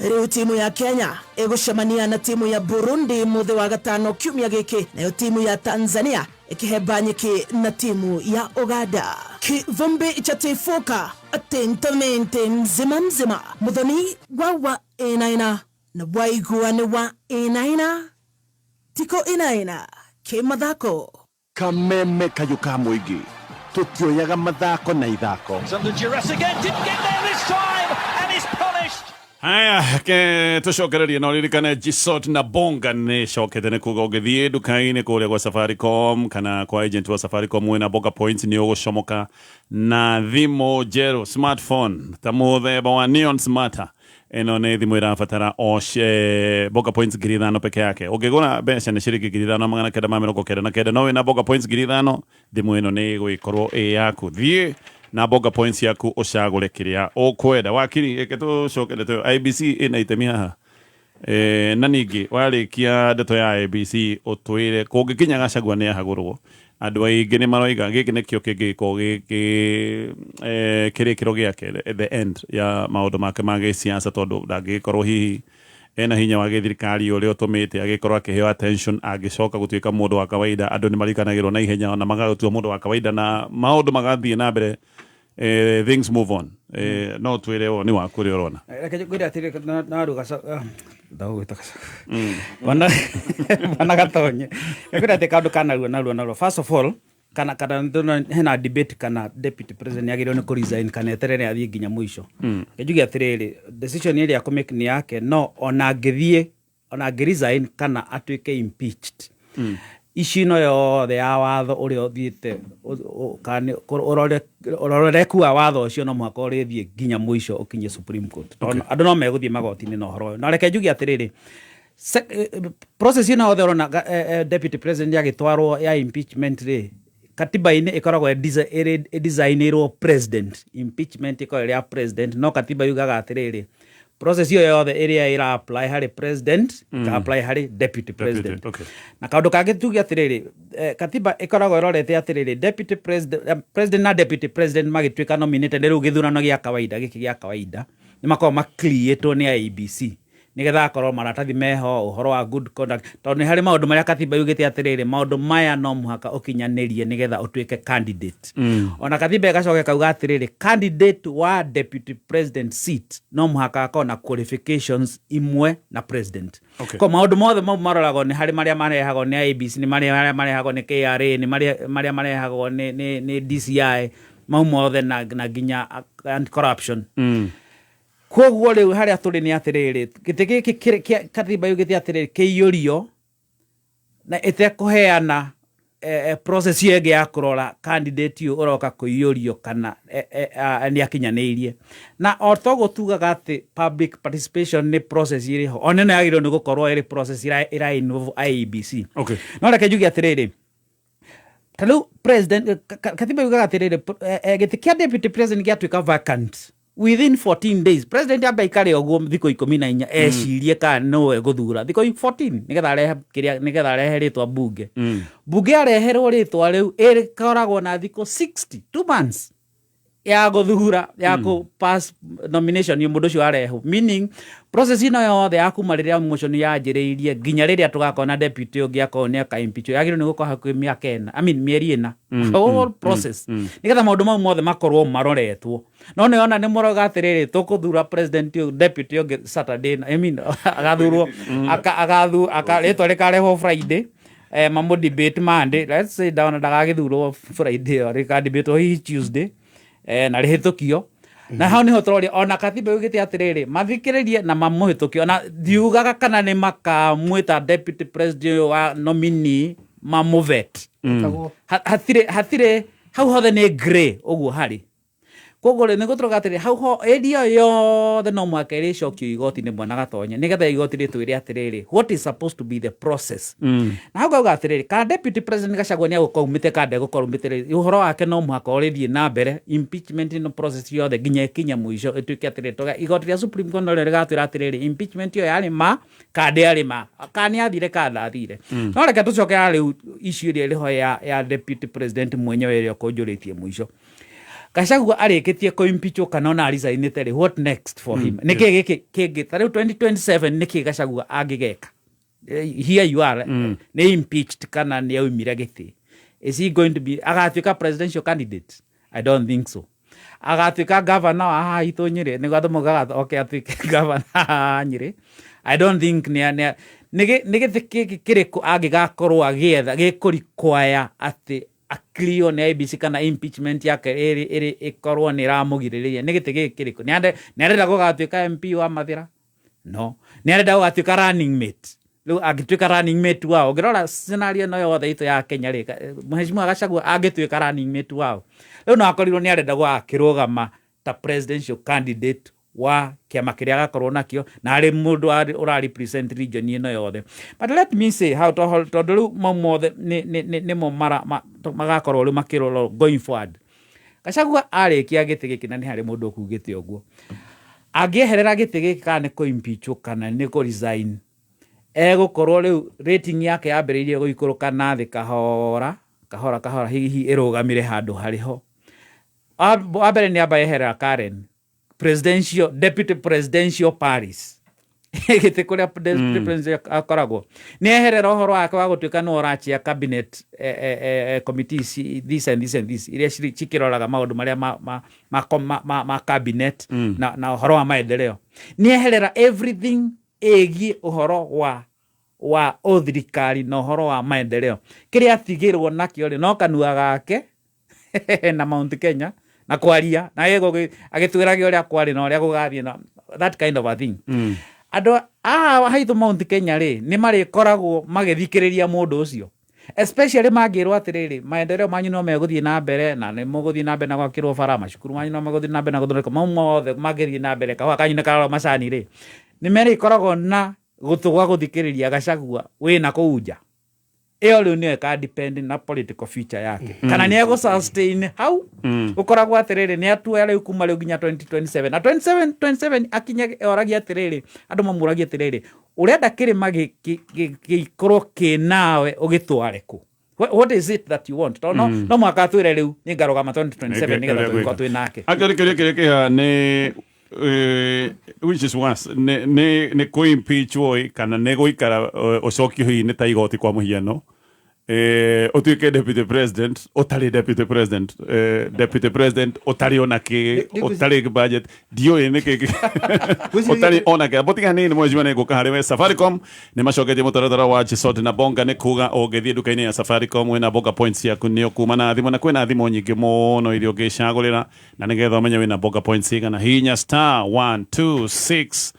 [SPEAKER 8] Rĩu timu ya Kenya ĩgũcemania na timu ya Burundi mũthĩ wa gatano kiumia gĩkĩ, nayo timu ya Tanzania ĩkĩhemba nyeki na timu ya Uganda. Kivumbi cha tifuka atentamente mzima mzima muthoni wa wa inaina na waigua nĩ wa inaina tiko inaina kĩmathako.
[SPEAKER 7] Kameme kayũ ka mũingĩ tũtioyaga mathako na ithako.
[SPEAKER 1] Haya, ke tucokererie na ũririkane Gsort na Bonga nĩ cokete nĩ kuga ũngĩthiĩ nduka-inĩ kũrĩa gwa Safaricom kana kwa agent wa Safaricom wĩna Bonga Points nĩ ũgũcomoka na thimũ njerũ smartphone ta mũthemba wa Neon Smarter. Ĩno nĩ thimũ ĩrabatara o Bonga Points 5,000 peke yake. Ũngĩgũra mbeca nĩ ciringi 5,999, no wĩna Bonga Points 5,000 thimũ ĩno nĩ ĩgũgĩkorwo ĩ yaku. Thiĩ na Bonga Points yaku ũcagũre kĩrĩa ũkwenda. Wakiri ĩke tũcoke ndeto ĩyo. IBC ĩna itemi haha. Na ningĩ warĩkia ndeto ya IBC ũtwĩre kũngĩkinya Gachagua nĩ ahagũrwo Andũ aingĩ nĩ maroiga gĩkĩ nĩkĩo kĩngĩgĩkorwo gĩ kĩrĩkĩro gĩake, the end ya maũndũ make ma gĩsiasa, tondũ ndangĩgĩkorwo hihi ena hinya wa gĩthirikari ũrĩa ũtũmĩte agĩkorwo akĩheo attention. Angĩcoka gũtuĩka mũndũ wa kawaida, andũ nĩ mariganagĩrwo na ihenya na magagũtua mũndũ wa kawaida na maũndũ magathiĩ na mbere, things move on. No twĩre woni waku ũrĩa ũrona.
[SPEAKER 10] Reke ngwĩre atĩrĩ, na ruga ndagũgwĩta bwana bwana Gatonye, ngwĩre atĩ kaũndũ ka narua narua narua, first of all, kana ndona hena debate kana deputy president agĩrĩirwo nĩ kũ-resign kana eterere athiĩ nginya mũico. Njuge atĩrĩrĩ, decision ĩrĩa akũ-make nĩ yake, no ona angĩthiĩ, ona angĩ-resign kana atuĩke impeached, ici ĩno yothe ya watho ũrĩa ũthiĩte kana ũroreku wa watho ũcio no mũhaka ũrĩthiĩ nginya mũico ũkinye Supreme Court. Tondũ andũ no megũthiĩ magoti-inĩ na ũhoro ũyũ. Na reke njuge atĩrĩrĩ, process ĩno yothe ũrona deputy president agĩtwarwo ya impeachment rĩ, katiba-inĩ ĩkoragwo ĩrĩ ĩdesignĩrwo president. Impeachment ĩkoragwo ĩrĩ ya president, no katiba yugaga atĩrĩrĩ, process ĩyo yothe ĩrĩa ĩra apply harĩ president ĩka apply harĩ deputy president. Na kaũndũ kangĩ tuge atĩrĩrĩ, katiba ĩkoragwo ĩrorete atĩrĩrĩ, deputy president, president na deputy president magĩtuĩka nominated rĩu gĩthurano gĩa kawaida gĩkĩ gĩa kawaida, nĩ makoragwo maclearĩtwo nĩ IEBC nĩgetha akorwo maratathi meho ũhoro wa good conduct, tondũ nĩ harĩ maũndũ marĩa katiba yugĩte atĩrĩrĩ, maũndũ maya no mũhaka ũkinyanĩrie nĩgetha ũtuĩke candidate. Ona katiba ĩgacoka ĩkauga atĩrĩrĩ, candidate wa deputy president seat no mũhaka akorwo na qualifications imwe na president. Ko maũndũ mothe mau maroragwo nĩ harĩ marĩa marehagwo nĩ IEBC, nĩ marĩa marĩa marehagwo nĩ KRA, nĩ marĩa marĩa marehagwo nĩ DCI, mau mothe na nginya anti corruption. Koguo rĩu harĩa tũrĩ nĩ atĩrĩrĩ, gĩtĩ gĩkĩ katiba yugĩte atĩrĩrĩ, kĩiyũrio na ĩtekũheana process ĩyo ĩngĩ ya kũrora candidate ũyũ ũroka kũiyũrio kana nĩ akinyanĩirie. Na o toguo tugaga atĩ public participation nĩ process ĩrĩ ho, ona ĩno yagĩrĩirwo nĩ gũkorwo ĩrĩ process ĩra involve IEBC. No reke njuge atĩrĩrĩ, ta rĩu president, katiba yugaga atĩrĩrĩ, gĩtĩ kĩa deputy president gĩatuĩka vacant within 14 days, president ambe aikare ũguo thikũ 14 ecirie kana nĩwe egũthura, thikũ 14 nĩgetha arehe kĩrĩa, nĩgetha arehe rĩtwa bunge. Bunge areherwo rĩtwa rĩu, ĩkoragwo na thikũ 60, 2 months ya gũthura, ya kũ pass nomination ya mũndũ ũcio arehwo, meaning process ĩno yothe ya kuma rĩrĩa motion yanjĩrĩirie nginya rĩrĩa tũgakorwo na deputy ũngĩ akorwo nĩ aka impeach, yagĩrĩirwo nĩ gũkorwo hakuhĩ mĩaka 4, I mean mĩeri 4, whole process, nĩgetha maũndũ mau mothe makorwo maroretwo. No nĩ ona nĩ mũroga atĩrĩrĩ, tũkũthura president ũyũ, deputy ũngĩ Saturday, I mean agathurwo aka rĩtwa rĩkarehwo Friday, mamũ debate Monday, let's say down ndagagĩthurwo Friday ĩyo, rĩka hihi Tuesday, na rĩhĩtũkio. Na hau nĩho tũroria, ona katiba yugĩte atĩrĩrĩ, mathikĩrĩrie na mamũhĩtũkio, ona ndiugaga kana nĩ makamwĩta deputy president ũyũ wa nominee mamũvet. Hatirĩ hau hothe nĩ grey ũguo harĩ. Koguo rĩ, nĩ gũtũroga atĩrĩ, hau ho area yothe no mũhaka ĩrĩcokio igoti-inĩ, bwana Gatonye, nĩgetha igoti rĩtwĩre atĩrĩrĩ, what is supposed to be the process. Na hau ngauga atĩrĩrĩ, kana deputy president Gachagua nĩ agũkorwo umĩte kana ndegũkorwo umĩte rĩ, ũhoro wake no mũhaka ũrĩthiĩ na mbere, impeachment ĩno process yothe nginya ĩkinye mũico, ĩtuĩke atĩrĩrĩ, igoti rĩa Supreme Court norĩo rĩgatwĩra atĩrĩrĩ, impeachment ĩyo yarĩ ma kana ndĩarĩ ma, kana nĩ athire kana ndathire. No reke tũcoke ya rĩu issue ĩrĩa ĩrĩho ya deputy president mwenyewe ĩrĩa ũkũnjũrĩtie mũico. Gachagua arĩkĩtie kũ-impeachwo kana ona aresignĩte rĩ, what next for him? Nĩkĩ gĩkĩ kĩngĩ? Ta rĩu 2027 nĩkĩ Gachagua angĩgeka? Here you are, nĩ impeached kana nĩ aumire gĩtĩ, is he going to be, agatuĩka presidential candidate? I don't think so. Agatuĩka governor wa haha itũ Nyĩrĩ, nĩguo andũ maugaga oke atuĩke governor haha Nyĩrĩ? I don't think. Nĩ gĩtĩ kĩngĩ kĩrĩkũ angĩgakorwo agĩetha gĩkũrikwaya atĩ aclear nĩ IEBC kana impeachment yake ĩrĩ ĩkorwo nĩ ĩramũgirĩrĩria? Nĩ gĩtĩ gĩkĩ kĩrĩkũ? Nĩ arenda gũgatuĩka MP wa Mathĩra? No nĩ arenda gũgatuĩka running mate? Rĩu angĩtuĩka running mate wao, ũngĩrora scenario ĩno yothe itũ ya Kenya rĩ, Mheshimiwa Gachagua angĩtuĩka running mate wao rĩu, no akorirwo nĩ arenda gũgakĩrũgama ta presidential candidate wa kĩama kĩrĩa agakorwo nakĩo na arĩ mũndũ ũra represent region ĩno yothe. But let me say how, tondũ rĩu mau mothe nĩmo magakorwo rĩu makĩrorwo going forward. Gachagua arĩkia gĩtĩ gĩkĩ, na nĩ harĩ mũndũ ũkugĩte ũguo, angĩeherera gĩtĩ gĩkĩ kana nĩ kũ-impeachwo kana nĩ kũ-resign, egũkorwo rĩu rating yake yambĩrĩirie gũikũrũka na thĩ kahora. Kahora kahora hihi ĩrũgamire handũ harĩho. Wa mbere nĩ amba eherera Karen presidential, deputy presidential Paris gĩtĩ kũrĩa deputy president akoragwo, nĩ eherera ũhoro wake wa gũtuĩka nĩwe ũrachia cabinet committees this and this and this, iria cikĩroraga maũndũ marĩa ma cabinet na ũhoro wa maendeleo. Nĩ eherera everything ĩgiĩ ũhoro wa ũthirikari na ũhoro wa maendeleo. Kĩrĩa atigĩrwo nakĩo rĩ, no kanua gake na Mount Kenya na kwaria na agĩtwĩrage ũrĩa kwarĩ na ũrĩa gũgathiĩ na that kind of a thing. Andũ a haitũ Mount Kenya rĩ, nĩ marĩkoragwo magĩthikĩrĩria mũndũ ũcio, especially mangĩrwo atĩrĩrĩ, maendeleo manyu no megũthiĩ na mbere na nĩ mũgũthiĩ na mbere na gwakĩrwo bara, macukuru manyu no megũthiĩ na mbere na gũthondekwo, mau mothe mangĩthiĩ na mbere, kahũa kanyu nĩ kararwo macani rĩ, nĩ merĩkoragwo na gũtũ gwa gũthikĩrĩria Gachagua wĩna kũu nja. Ĩyo rĩu nĩyo ĩka depend na political future yake, kana nĩ egũ sustain hau. Ũkoragwo atĩrĩrĩ, nĩ atua rĩu kuma rĩu nginya 2027 na 27 27 akinye oragia atĩrĩrĩ, andũ mamũragia atĩrĩrĩ, ũrenda kĩrĩma gĩkorwo kĩnawe ũgĩtware kũ? What is it that you want? Tondũ no mũhaka atwĩre rĩu nĩ ngarũgama 2027 nĩgetha tũgĩkorwo twĩ nake.
[SPEAKER 1] Akĩrĩ kĩrĩa kĩrĩa kĩha nĩ which is worse, nĩ kũ impeachwo ĩ, kana nĩ gũikara ũcokio hihi nĩ ta igoti kwa mũhiano, ũtuĩke deputy president ũtarĩ deputy president, deputy president ũtarĩ ona kĩ, ũtarĩ budget, ndiũĩ nĩ kĩ ũtarĩ ona kĩ. Botiga hanini, mheshimiwa, nĩ ngũka harĩ we. Safaricom nĩ macoketie mũtaratara wa Chisot na Bonga. Nĩ kuga ũngĩthiĩ nduka-inĩ ya Safaricom wĩna Bonga points ciaku, nĩ ũkuma na thimũ, na kwĩna thimũ nyingĩ mũno iria ũngĩcagũrĩra, na nĩgetha ũmenye wĩna Bonga points cigana, hihinya *126#.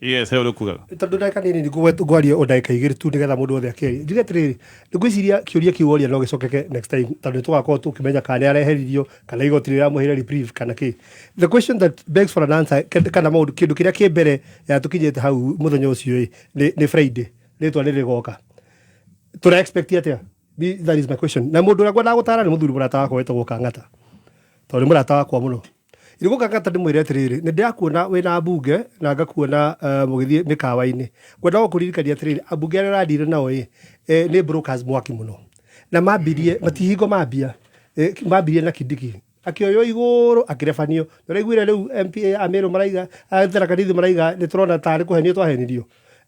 [SPEAKER 1] Yes, he ũrĩa ũkugaga.
[SPEAKER 2] Tondũ ndagĩka nini nĩ ngwaria o ndagĩka 2 tu nĩgetha mũndũ wothe akĩarie, njuge atĩrĩrĩ, nĩ ngwĩciria kĩũria kĩu woria no gĩcokeke next time, tondũ nĩ tũgakorwo tũkĩmenya kana nĩ areheririo kana igoti rĩramũheire reprieve kana kĩ. The question that begs for an answer, kana maũndũ kĩndũ kĩrĩa kĩ mbere ya tũkinyĩte hau mũthenya ũcio ĩ, nĩ Friday rĩtwa nĩ rĩgoka, tũra expect atĩa? That is my question. Na mũndũ ũrĩa ngwendaga gũtara nĩ mũthuri mũrata wakwa wĩtagwo Kang'ata, tondũ nĩ mũrata wakwa mũno. Irĩgũ Kang'ata, ndĩmwĩre atĩrĩrĩ, nĩ ndĩrakuona wĩna mbunge na ngakuona mũgĩthiĩ mĩkawa-inĩ. Ngwendaga gũkũririkania atĩrĩrĩ, ambunge arĩa ũrandire nao ĩ, nĩ brokers mwaki mũno, na mambirie matihingo mambia, mambirie na Kindiki akĩoywo igũrũ akĩrebanio. Nĩũraiguire rĩu MP a Meru maraiga, a Tharaka Nithi maraiga nĩ tũrona tarĩ kũhenio twahenirio,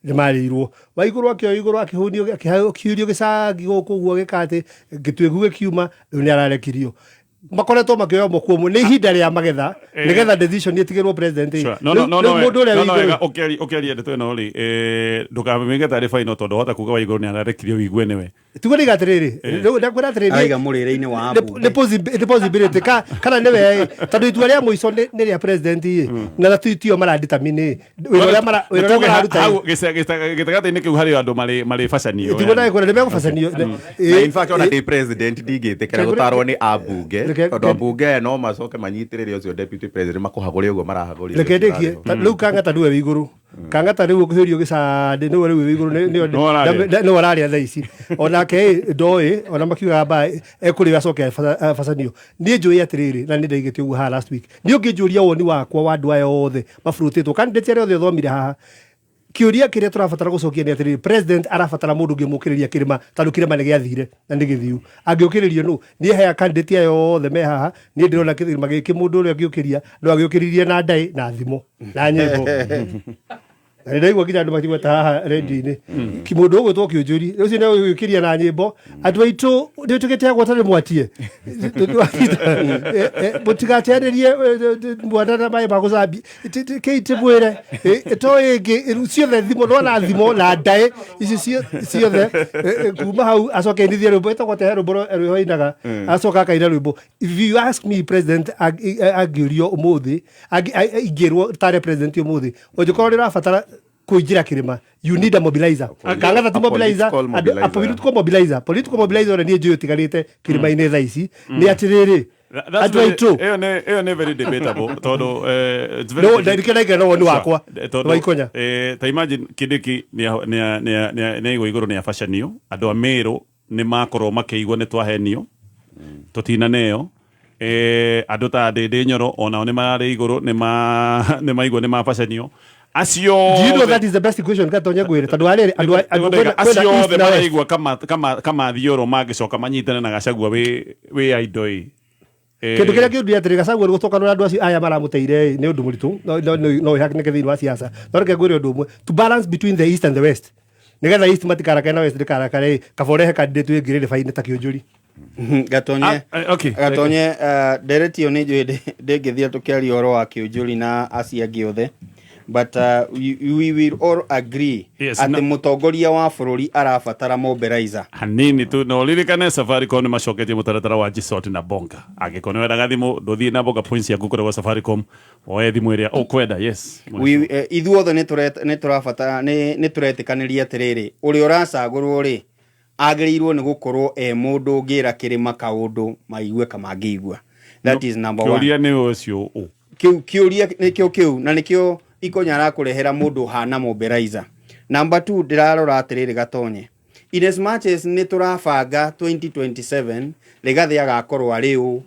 [SPEAKER 2] nĩ marĩirwo wa igũrũ, akĩoywo igũrũ akĩhũnio, akĩhurio gĩcangi gũkũ ũguo gĩka atĩ gĩtuĩku gĩkiuma. Rĩu nĩ ararekirio, makoretwo makĩoya moko ũmwe. Nĩ ihinda rĩa magetha nĩgetha decision ĩtigĩrwo president ĩ.
[SPEAKER 1] Sure. No, no, no,
[SPEAKER 2] Rĩu
[SPEAKER 1] no,
[SPEAKER 2] mũndũ ũrĩa
[SPEAKER 1] no,
[SPEAKER 2] wĩ
[SPEAKER 1] no,
[SPEAKER 2] igũrũ
[SPEAKER 1] wega, ũkĩaria ndeto ĩno rĩ, ndũkamĩige tarĩ final, tondũ wahota kuga wa igũrũ nĩ ararekirio wĩigue nĩwe.
[SPEAKER 2] Tiguo nĩiga atĩrĩrĩ, rĩu ndakwĩra atĩrĩrĩ,
[SPEAKER 3] Araiga mũrĩre-inĩ wa ambunge.
[SPEAKER 2] Nĩ possibility kana nĩwe ĩ, tondũ itua rĩa mũico nĩ rĩa president ĩ, na tio maradetermine ĩ wĩra ũrĩa wĩra ũrĩa
[SPEAKER 1] Tuge
[SPEAKER 2] mararuta
[SPEAKER 1] hau
[SPEAKER 2] ĩ.
[SPEAKER 1] Gĩtagatĩ-inĩ kĩu harĩ andũ marĩ bacanio.
[SPEAKER 2] Tiguo ndagĩkwĩra nĩ megũbacanio.
[SPEAKER 4] Na in fact ona ndĩ president ndingĩtĩkĩra gũtarwo nĩ ambunge, tondũ ambunge aya no macoke manyitĩrĩre ũcio deputy president, makũhagũre ũguo marahagũrire
[SPEAKER 2] Reke
[SPEAKER 4] ũcio
[SPEAKER 2] ndĩkie.
[SPEAKER 4] ũrarĩ ho.
[SPEAKER 2] Rĩu Kang'ata nĩwe wĩ igũrũ. Kang'ata rĩu ũkĩhũrio gĩcandĩ nĩwe rĩu wĩ igũrũ,
[SPEAKER 1] Nĩwe ũrarĩa.
[SPEAKER 2] Nĩwe ũrarĩa thaa ici. Onake ĩ, ndoĩ ona makiugaga mbaa ekũrĩo acoke abacanio. Niĩ njũĩ atĩrĩrĩ, na nĩ ndaigĩte ũguo haha last week, niĩ ũngĩnjũria woni wakwa wa andũ aya othe maburutĩtwo, candidate arĩa othe ũthomire haha, kĩũria kĩrĩa tũrabatara gũcokia nĩ atĩrĩrĩ, president arabatara mũndũ ũngĩmũkĩrĩria kĩrĩma, tondũ kĩrĩma nĩ gĩathire na nĩ gĩthiu. Angĩũkĩrĩrio nũ? Niĩ hea candidate aya othe me haha, niĩ ndĩrona kĩrĩma gĩkĩ mũndũ ũrĩa angĩũkĩria no agĩũkĩririe na ndaĩ na thimo na nyĩmbo, na nĩ ndaigua nginya andũ makigweta haha redio-inĩ mũndũ ũgwĩtwo Kĩũnjũri ũcio nĩ ũgĩũkĩria na nyĩmbo. Andũ aitũ nĩ tũgĩte agwo tarĩ mwatie, mũtigateanĩrie mwana na maĩ ma gũcambia kĩi tĩmwĩre to ĩngĩ rĩu ciothe thimo nona thimo na ndaĩ ici ciothe, kuma hau acoke ainithie rwĩmbo ĩtagwo tehe rwĩmbo rwĩho ainaga, acoka akaina rwĩmbo. If you ask me, president angĩũrio ũmũthĩ, ingĩrwo tarĩ president ũmũthĩ, ũngĩkorwo nĩ ũrabatara kũingĩra kĩrĩma, you need a mobilizer. Kang'atha ti
[SPEAKER 4] A
[SPEAKER 2] mobilizer.
[SPEAKER 4] political
[SPEAKER 2] A
[SPEAKER 4] mobilizer.
[SPEAKER 2] political mobilizer ũrĩa niĩ njũĩ ũtigarĩte kĩrĩma-inĩ thaa ici nĩ atĩrĩrĩ, andũ aitũ.
[SPEAKER 1] Ĩyo nĩ very debatable tondũ it's very
[SPEAKER 2] No, ndirikana ndaigana na woni wakwa
[SPEAKER 1] Tondũ,
[SPEAKER 2] wa Ikonya.
[SPEAKER 1] Ta imagine Kindiki nĩ aigwo igũrũ, nĩ abacanio. Andũ a Meru nĩ makorwo makĩigua nĩ twahenio, tũtinaneo. Andũ ta Ndĩndĩ Nyoro onao nĩ mararĩ igũrũ, nĩ maigua nĩ mabacanio. Acio
[SPEAKER 2] Do you know that is the best equation Gatonye ngwire tondu ariri andu andu
[SPEAKER 1] acio othe maraigua kama kama kama thioro mangĩcoka manyitane na Gachagua wĩ indo ĩ.
[SPEAKER 2] Kindu kiria kiundu atiri Gachagua ni gutokanura andu acio aya maramuteire ni undu muritu no no no ihakinike thiini wa siasa no reke ngwire undu umwe to balance between the east and the west nigetha east matikarakare na west ndikarakare kaba urehe candidate wingirire baini ta Kiunjuri.
[SPEAKER 3] Gatonye.
[SPEAKER 1] Okay.
[SPEAKER 3] Gatonye, ndereti ĩyo nĩ njũĩ ndĩngĩthira tũkĩaria ũhoro wa Kĩũnjũri na acio angĩ othe, but we will all agree
[SPEAKER 1] Yes,
[SPEAKER 3] atĩ mũtongoria wa bũrũri arabatara mobilizer.
[SPEAKER 1] Hanini tu na uririkane Safaricom nĩ macoketie mũtaratara wa Jisot na Bonga. Angĩkorwo nĩ wendaga thimũ ndũthiĩ na Bonga points ciaku kũrĩa gwa Safaricom woe thimũ ĩrĩa ũkwenda. Yes.
[SPEAKER 3] Ithuothe nĩ tũrabatara nĩ tũretĩkanĩria atĩrĩrĩ, ũrĩa ũracagũrwo rĩ agĩrĩirwo nĩ gũkorwo e mũndũ ũngĩra kĩrĩma kaũndũ maigue kamangĩigua. That is number one.
[SPEAKER 1] Kĩũria nĩ ũcio ũ.
[SPEAKER 3] Kĩu kĩũria nĩkĩo kĩu na nĩkĩo Ikonya arakũrehera mũndũ ũhana mobilizer. Number 2 ndĩrarora atĩrĩrĩ Gatonye, in as much as nĩ tũrabanga 2027 Rigathĩ agakorwo arĩ ũ,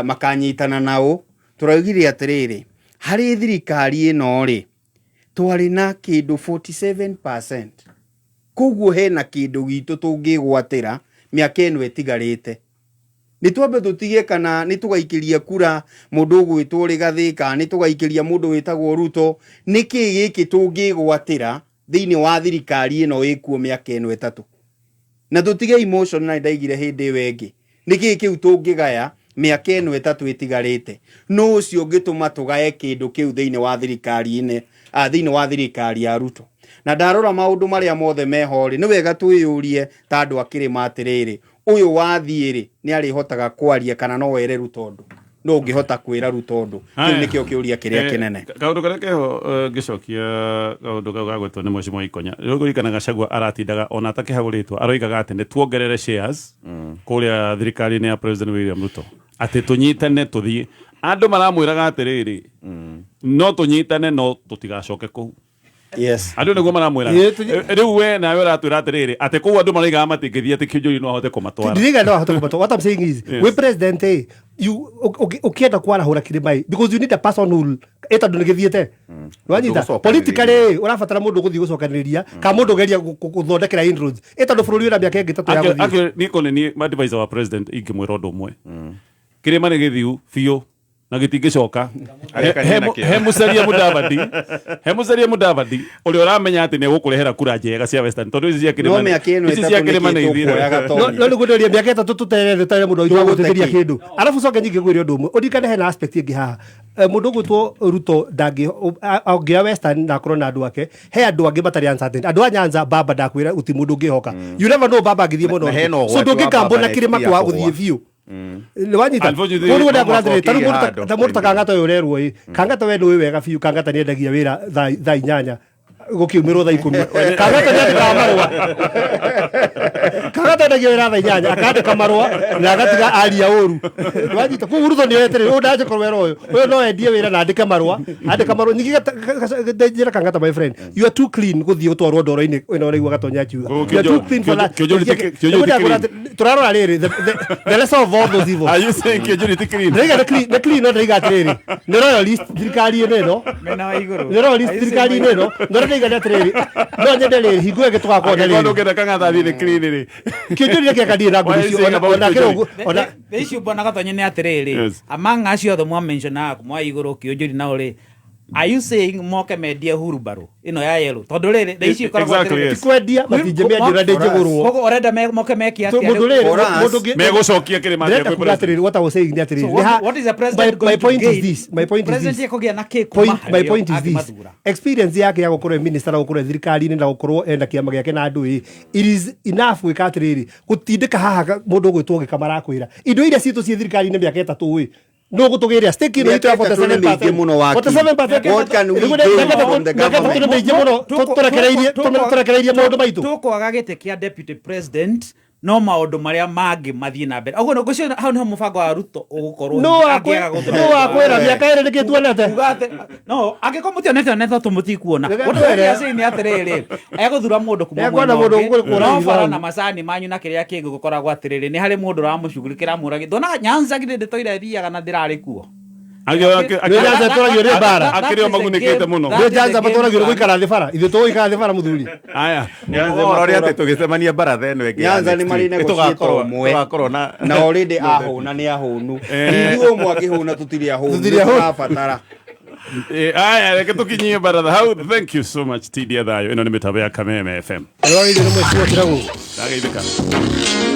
[SPEAKER 3] makanyitana na ũ, tũraugire atĩrĩrĩ harĩ thirikari ĩno rĩ twarĩ na kĩndũ 47%, koguo hena kĩndũ gitũ tũngĩgwatĩra mĩaka ĩno ĩtigarĩte. Nĩ twambe tũtige kana nĩ tũgaikĩria kura mũndũ ũgwĩtwo Rigathĩ kana nĩ tũgaikĩria mũndũ wĩtagwo Ruto, nĩkĩ gĩkĩ tũngĩgwatĩra thĩinĩ wa thirikari ĩno ĩkuo mĩaka ĩno ĩtatũ, na tũtige emotion na ndaigire hĩndĩ ĩyo ĩngĩ, nĩkĩ kĩu tũngĩgaya mĩaka ĩno ĩtatũ ĩtigarĩte, no ũcio ũngĩtũma tũgaye kĩndũ kĩu thĩinĩ wa thirikari-inĩ, thĩinĩ wa thirikari ya Ruto. Na ndarora maũndũ marĩa mothe meho rĩ, nĩ wega twĩyũrie ta andũ a kĩrĩma atĩrĩrĩ, ũyũ wathiĩ rĩ nĩ arĩhotaga kwaria kana no ere Ruto ũndũ, no ũngĩhota kwĩra Ruto ũndũ? Kĩu nĩkĩo kĩũria kĩrĩa kĩnene.
[SPEAKER 1] Kaũndũ karĩa keho ngĩcokia kaũndũ kau gagwetwo nĩ Mheshimiwa Ikonya, rĩu ngũririkana Gachagua aratindaga ona atakĩhagũrĩtwo aroigaga atĩ nĩ tuongerere shares kũrĩa thirikari-inĩ ya President William Ruto, atĩ tũnyitane tũthiĩ. Andũ maramwĩraga atĩrĩrĩ, no tũnyitane no tũtigacoke kũu.
[SPEAKER 3] Yes.
[SPEAKER 1] Andũ nĩguo maramwĩraga. Rĩu we nawe ũratwĩra atĩrĩrĩ atĩ kũu andũ maraigaga matingĩthiĩ atĩ Kĩũnjũri no ahote kũmatwara.
[SPEAKER 2] Ndiriga no ahote kũmatwara. What I'm saying is, we president you ũkĩenda kwarahũra kĩrĩma because you need a person who ĩtondũ nĩ gĩthiĩte. Wanyita politically ũrabatara mũndũ ũgũthiĩ gũcokanĩrĩria kana mũndũ ũgeria gũthondekera inroads ĩtondũ bũrũri wĩna mĩaka ĩngĩ ĩtatũ ya gũthiĩ.
[SPEAKER 1] Actually niko nĩ advisor wa president ingĩmwĩra ũndũ ũmwe. Kĩrĩma nĩ gĩthiu biũ na gĩtingĩcoka. He Musalia Mudavadi, he Musalia Mudavadi ũrĩa ũramenya atĩ nĩ egũkũrehera kura njega cia Western tondũ ici cia kĩrĩma ici cia kĩrĩma nĩ ithire.
[SPEAKER 2] No nĩguo ndĩũrie mĩaka ĩtatũ tũtere tũtere mũndũ witũ wa gũtĩtĩria kĩndũ. Arabu coke nyingĩ ngwĩre ũndũ ũmwe ũririkane hena aspect ĩngĩ haha. Mũndũ ũgwĩtwo Ruto ndangĩ Western na akorwo na andũ ake, he andũ angĩ matarĩ uncertain. Andũ a Nyanza baba ndakwĩra gũtirĩ mũndũ ũngĩhoka. You never know baba angĩthiĩ mwena ũrĩkũ. So ndũngĩkambwo na kĩrĩma kwa gũthiĩ biũ. Wanyita koguo ndakũra atĩrĩrĩ, ta rĩu ta mũndũ ta Kang'ata ũyũ ũrerwo ĩ, Kang'ata we nĩũĩ wega biũ Kang'ata nĩendagia wĩra thaa 8 gũkiumĩrwo thaa 10. Kang'ata nĩandĩkaga marũa. Kang'ata endagia wĩra thaa 8 akandĩka marũa na agatiga aria ũru. Wanyita koguo Ruto nĩoĩ atĩrĩrĩ, ũyũ ndangĩkorwo era ũyũ, ũyũ no endie wĩra na andĩke marũa, andĩka marũa. Ningĩ njĩra Kang'ata my friend, you are too clean gũthiĩ gũtwarwo ndoro-inĩ ĩno ũraigua Gatonya akiuga. You are too clean for that. Tũrarora rĩrĩ, the lesser of all those evils.
[SPEAKER 1] Are you saying Kĩũnjũri ti clean?
[SPEAKER 2] Ndĩraiga nĩ clean, nĩ clean no ndĩraiga atĩrĩrĩ, nĩ royalist thirikari ĩno.
[SPEAKER 10] Mena wa igũrũ.
[SPEAKER 2] Nĩ royalist thirikari ĩno. No ndĩraiga nĩ atĩrĩrĩ, no nyende rĩrĩ, hingo ĩngĩ tũgakorwo na
[SPEAKER 1] Angĩkorwo
[SPEAKER 2] rĩrĩ.
[SPEAKER 1] ndũngĩenda Kang'ata athiĩ nĩ clean rĩ.
[SPEAKER 2] Kĩũnjũri nĩkĩo kandiĩ na
[SPEAKER 1] Why
[SPEAKER 2] ngũthi
[SPEAKER 1] is
[SPEAKER 2] icio,
[SPEAKER 1] saying about
[SPEAKER 2] ona
[SPEAKER 1] Kĩũnjũri?
[SPEAKER 2] kĩrĩ ũguo, ona
[SPEAKER 10] The issue bwana Gatonye nĩ atĩrĩrĩ, among acio othe mwa mention haha mwa igũrũ Kĩũnjũri nao rĩ, are you saying moke mendie hurumbarũ ĩno ya yellow? Tondũ rĩrĩ, the issue ĩkoragwo
[SPEAKER 1] Exactly,
[SPEAKER 10] atĩrĩrĩ,
[SPEAKER 1] yes.
[SPEAKER 2] Ti kwendia, matingĩmĩendia ũrĩa ndĩngĩgũrwo.
[SPEAKER 10] Koguo ũrenda moke meke atĩa?
[SPEAKER 2] Mũndũ rĩrĩ, mũndũ ũngĩ-
[SPEAKER 1] Megũcokia kĩrĩma
[SPEAKER 2] Ndĩrenda
[SPEAKER 1] atĩa kwĩ
[SPEAKER 2] kuga
[SPEAKER 1] president?
[SPEAKER 2] atĩrĩrĩ, what I was saying nĩ atĩrĩrĩ,
[SPEAKER 10] So
[SPEAKER 2] nĩ ha-
[SPEAKER 10] what is the president
[SPEAKER 2] my
[SPEAKER 10] going to
[SPEAKER 2] point is
[SPEAKER 10] gain?
[SPEAKER 2] this, my point is
[SPEAKER 10] President
[SPEAKER 2] this.
[SPEAKER 10] ekũgĩa na kĩ kuma
[SPEAKER 2] Point, my
[SPEAKER 10] harĩ o
[SPEAKER 2] point is this.
[SPEAKER 10] angĩmathura?
[SPEAKER 2] Experience yake ya gũkorwo e minister na gũkorwo e thirikari-inĩ na gũkorwo ena kĩama gĩake na andũ ĩ, it is enough gwĩka atĩrĩrĩ, gũtindĩka haha mũndũ ũgwĩtwo gĩkama arakwĩra indo iria citũ ciĩ thirikari-inĩ mĩaka ĩtatũ ĩ, no gũtũgĩrĩa stake ĩno itũ ya
[SPEAKER 3] Mĩaka ĩtatũ nĩ mĩingĩ mũno wakiri.
[SPEAKER 2] 47%.
[SPEAKER 3] What can we
[SPEAKER 2] Nĩguo
[SPEAKER 3] gain
[SPEAKER 2] mĩaka ĩtatũ-
[SPEAKER 3] from the
[SPEAKER 2] mĩaka ĩtatũ nĩ
[SPEAKER 3] government?
[SPEAKER 2] mĩingĩ mũno, tũrekereirie maũndũ maitũ.
[SPEAKER 10] Tũkwaga gĩtĩ kĩa deputy president no maũndũ marĩa mangĩ mathiĩ na mbere. Ũguo ngwĩciria hau nĩho mũbango wa Ruto ũgũkorwo
[SPEAKER 2] No
[SPEAKER 10] angĩaga
[SPEAKER 2] no wakwĩra mĩaka ĩrĩ nĩkĩ tuonete?
[SPEAKER 10] Uga atĩ- no angĩkorwo mũtionete one tondũ mũtikuona.
[SPEAKER 2] Reke
[SPEAKER 10] Ũndũ
[SPEAKER 2] twĩre.
[SPEAKER 10] ũrĩa saying nĩ atĩrĩrĩ, egũthura mũndũ kuma
[SPEAKER 2] Ekuona
[SPEAKER 10] mwena
[SPEAKER 2] mũndũ
[SPEAKER 10] ũngĩ,
[SPEAKER 2] ũgũkũra
[SPEAKER 10] no
[SPEAKER 2] ithagu.
[SPEAKER 10] bara na macani manyu na kĩrĩa kĩngĩ gũkoragwo atĩrĩrĩ, nĩ harĩ mũndũ ũramũcugurikĩra amũragi. Ndona Nyanza githĩ ndĩtoire thiaga na ndĩrarĩ kuo.
[SPEAKER 2] Nĩ Nyanza tũragio nĩ mbara.
[SPEAKER 1] Akĩrĩ o magunĩkĩte mũno.
[SPEAKER 2] Nĩ Nyanza matũragio nĩ gũikara thĩ bara. Ithuĩ tũgũikara thĩ bara mũthuri.
[SPEAKER 1] Aya.
[SPEAKER 4] Ũhoro ũrĩa atĩ tũgĩcemania baratha ĩno ĩngĩ ya
[SPEAKER 3] Nyanza
[SPEAKER 4] next
[SPEAKER 3] nĩ marĩ
[SPEAKER 4] week,
[SPEAKER 3] negotiator ũmwe.
[SPEAKER 4] tũgakorwo na
[SPEAKER 3] Na already ahũna nĩ ahũnu. Ithuĩ ũmwe akĩhũna tũtirĩ ahũnu.
[SPEAKER 2] Tũtirĩ ahũnu.
[SPEAKER 3] Tũrabatara.
[SPEAKER 1] Aya, reke tũkinyie baratha hau. Thank you so much, TD Thayo. Ĩno nĩ mĩtambo ya Kameme FM.
[SPEAKER 2] Nĩ wagĩrĩire nĩ mweciwa kĩragu.
[SPEAKER 1] Ndageithĩka.